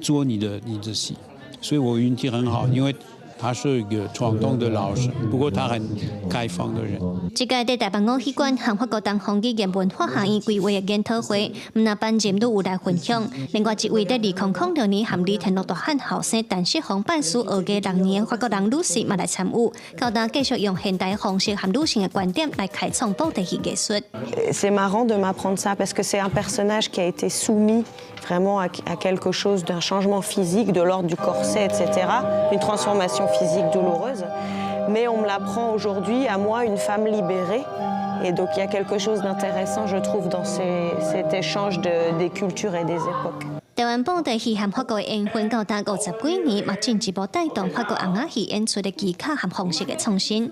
做你的戲。所以我運氣很好，因為他是一個傳統的老師，不過他很開放的人。這屆佇台北偶戲館和法國東方語言文化學院規劃的研討會，毋但班任都有來分享。另外一位佇2006年和李天祿大漢後生陳世峰拜師學藝6年的法國人女士嘛來參與，到今繼續用現代方式和女性的觀點來開創布袋戲藝術。 C'est marrant de m'apprendre ça parce que c'est un personnage qui a été soumis vraiment à quelque chose d'un changement physique, de l'ordre du corset, etc., une transformation physique douloureuse. Mais on me l'apprend aujourd'hui à moi, une femme libérée. Et donc il y a quelque chose d'intéressant, je trouve, dans cet échange des cultures et des époques. 台灣布袋戲和法國的緣分到今50幾年，嘛進一步帶動法國紅仔戲演出的技巧和方式的創新。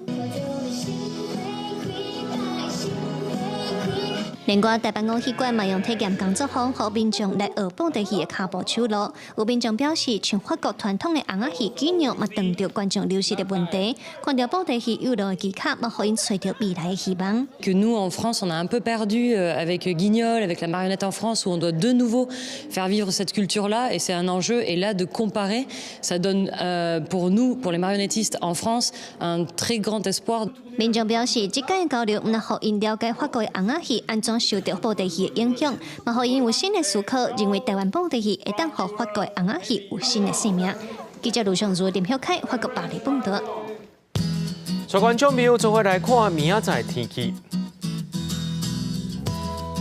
另外，台北偶戲館嘛用體驗工作坊，予民眾來學布袋戲的跤步手路。有民眾表示，像法國傳統的紅仔戲伎倆，嘛當著觀眾流失的問題，看著布袋戲有路的技巧，嘛予𪜶揣著未來的希望。 Que nous en France, on a un peu perdu avec Guignol, avec la marionnette en France, où on doit de nouveau faire vivre cette culture-là, et c'est un enjeu. Et là, de comparer, ça donne pour nous, pour les marionnettistes en France, un très grand espoir. 民眾表示，這屆交流毋但予𪜶了解法國的紅仔戲按怎受著布袋戲的影響，嘛予𪜶有新的思考，認為台灣布袋戲會當予法國的紅仔戲有新的生命。記者盧尚如、林曉凱，法國巴黎報導。所觀眾朋友做伙來看明仔載天氣。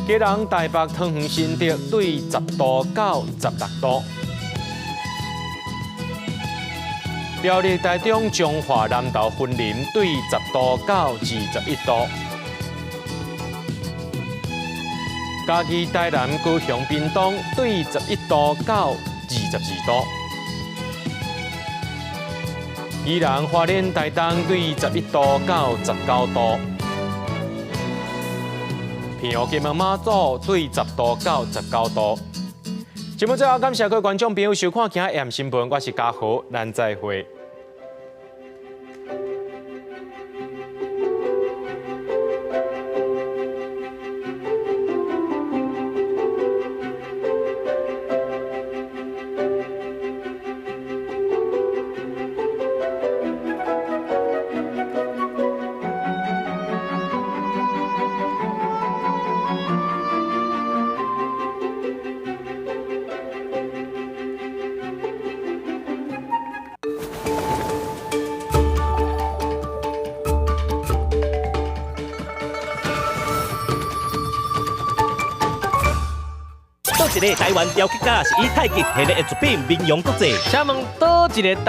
基隆、台北、桃園、新竹對10度到16度。苗栗、台中、彰化、南投、雲林對10度到21度。嘉義、台南、高雄、屏東對11度到22度。宜蘭、花蓮、台東對11度到19度。澎湖、金門、馬祖對10度到19度。節目最後感謝各位觀眾朋友收看今日的新聞，我是嘉豪，咱再會。佗一个台灣雕刻家是以太極系列的作品名揚國際？請問佗一个台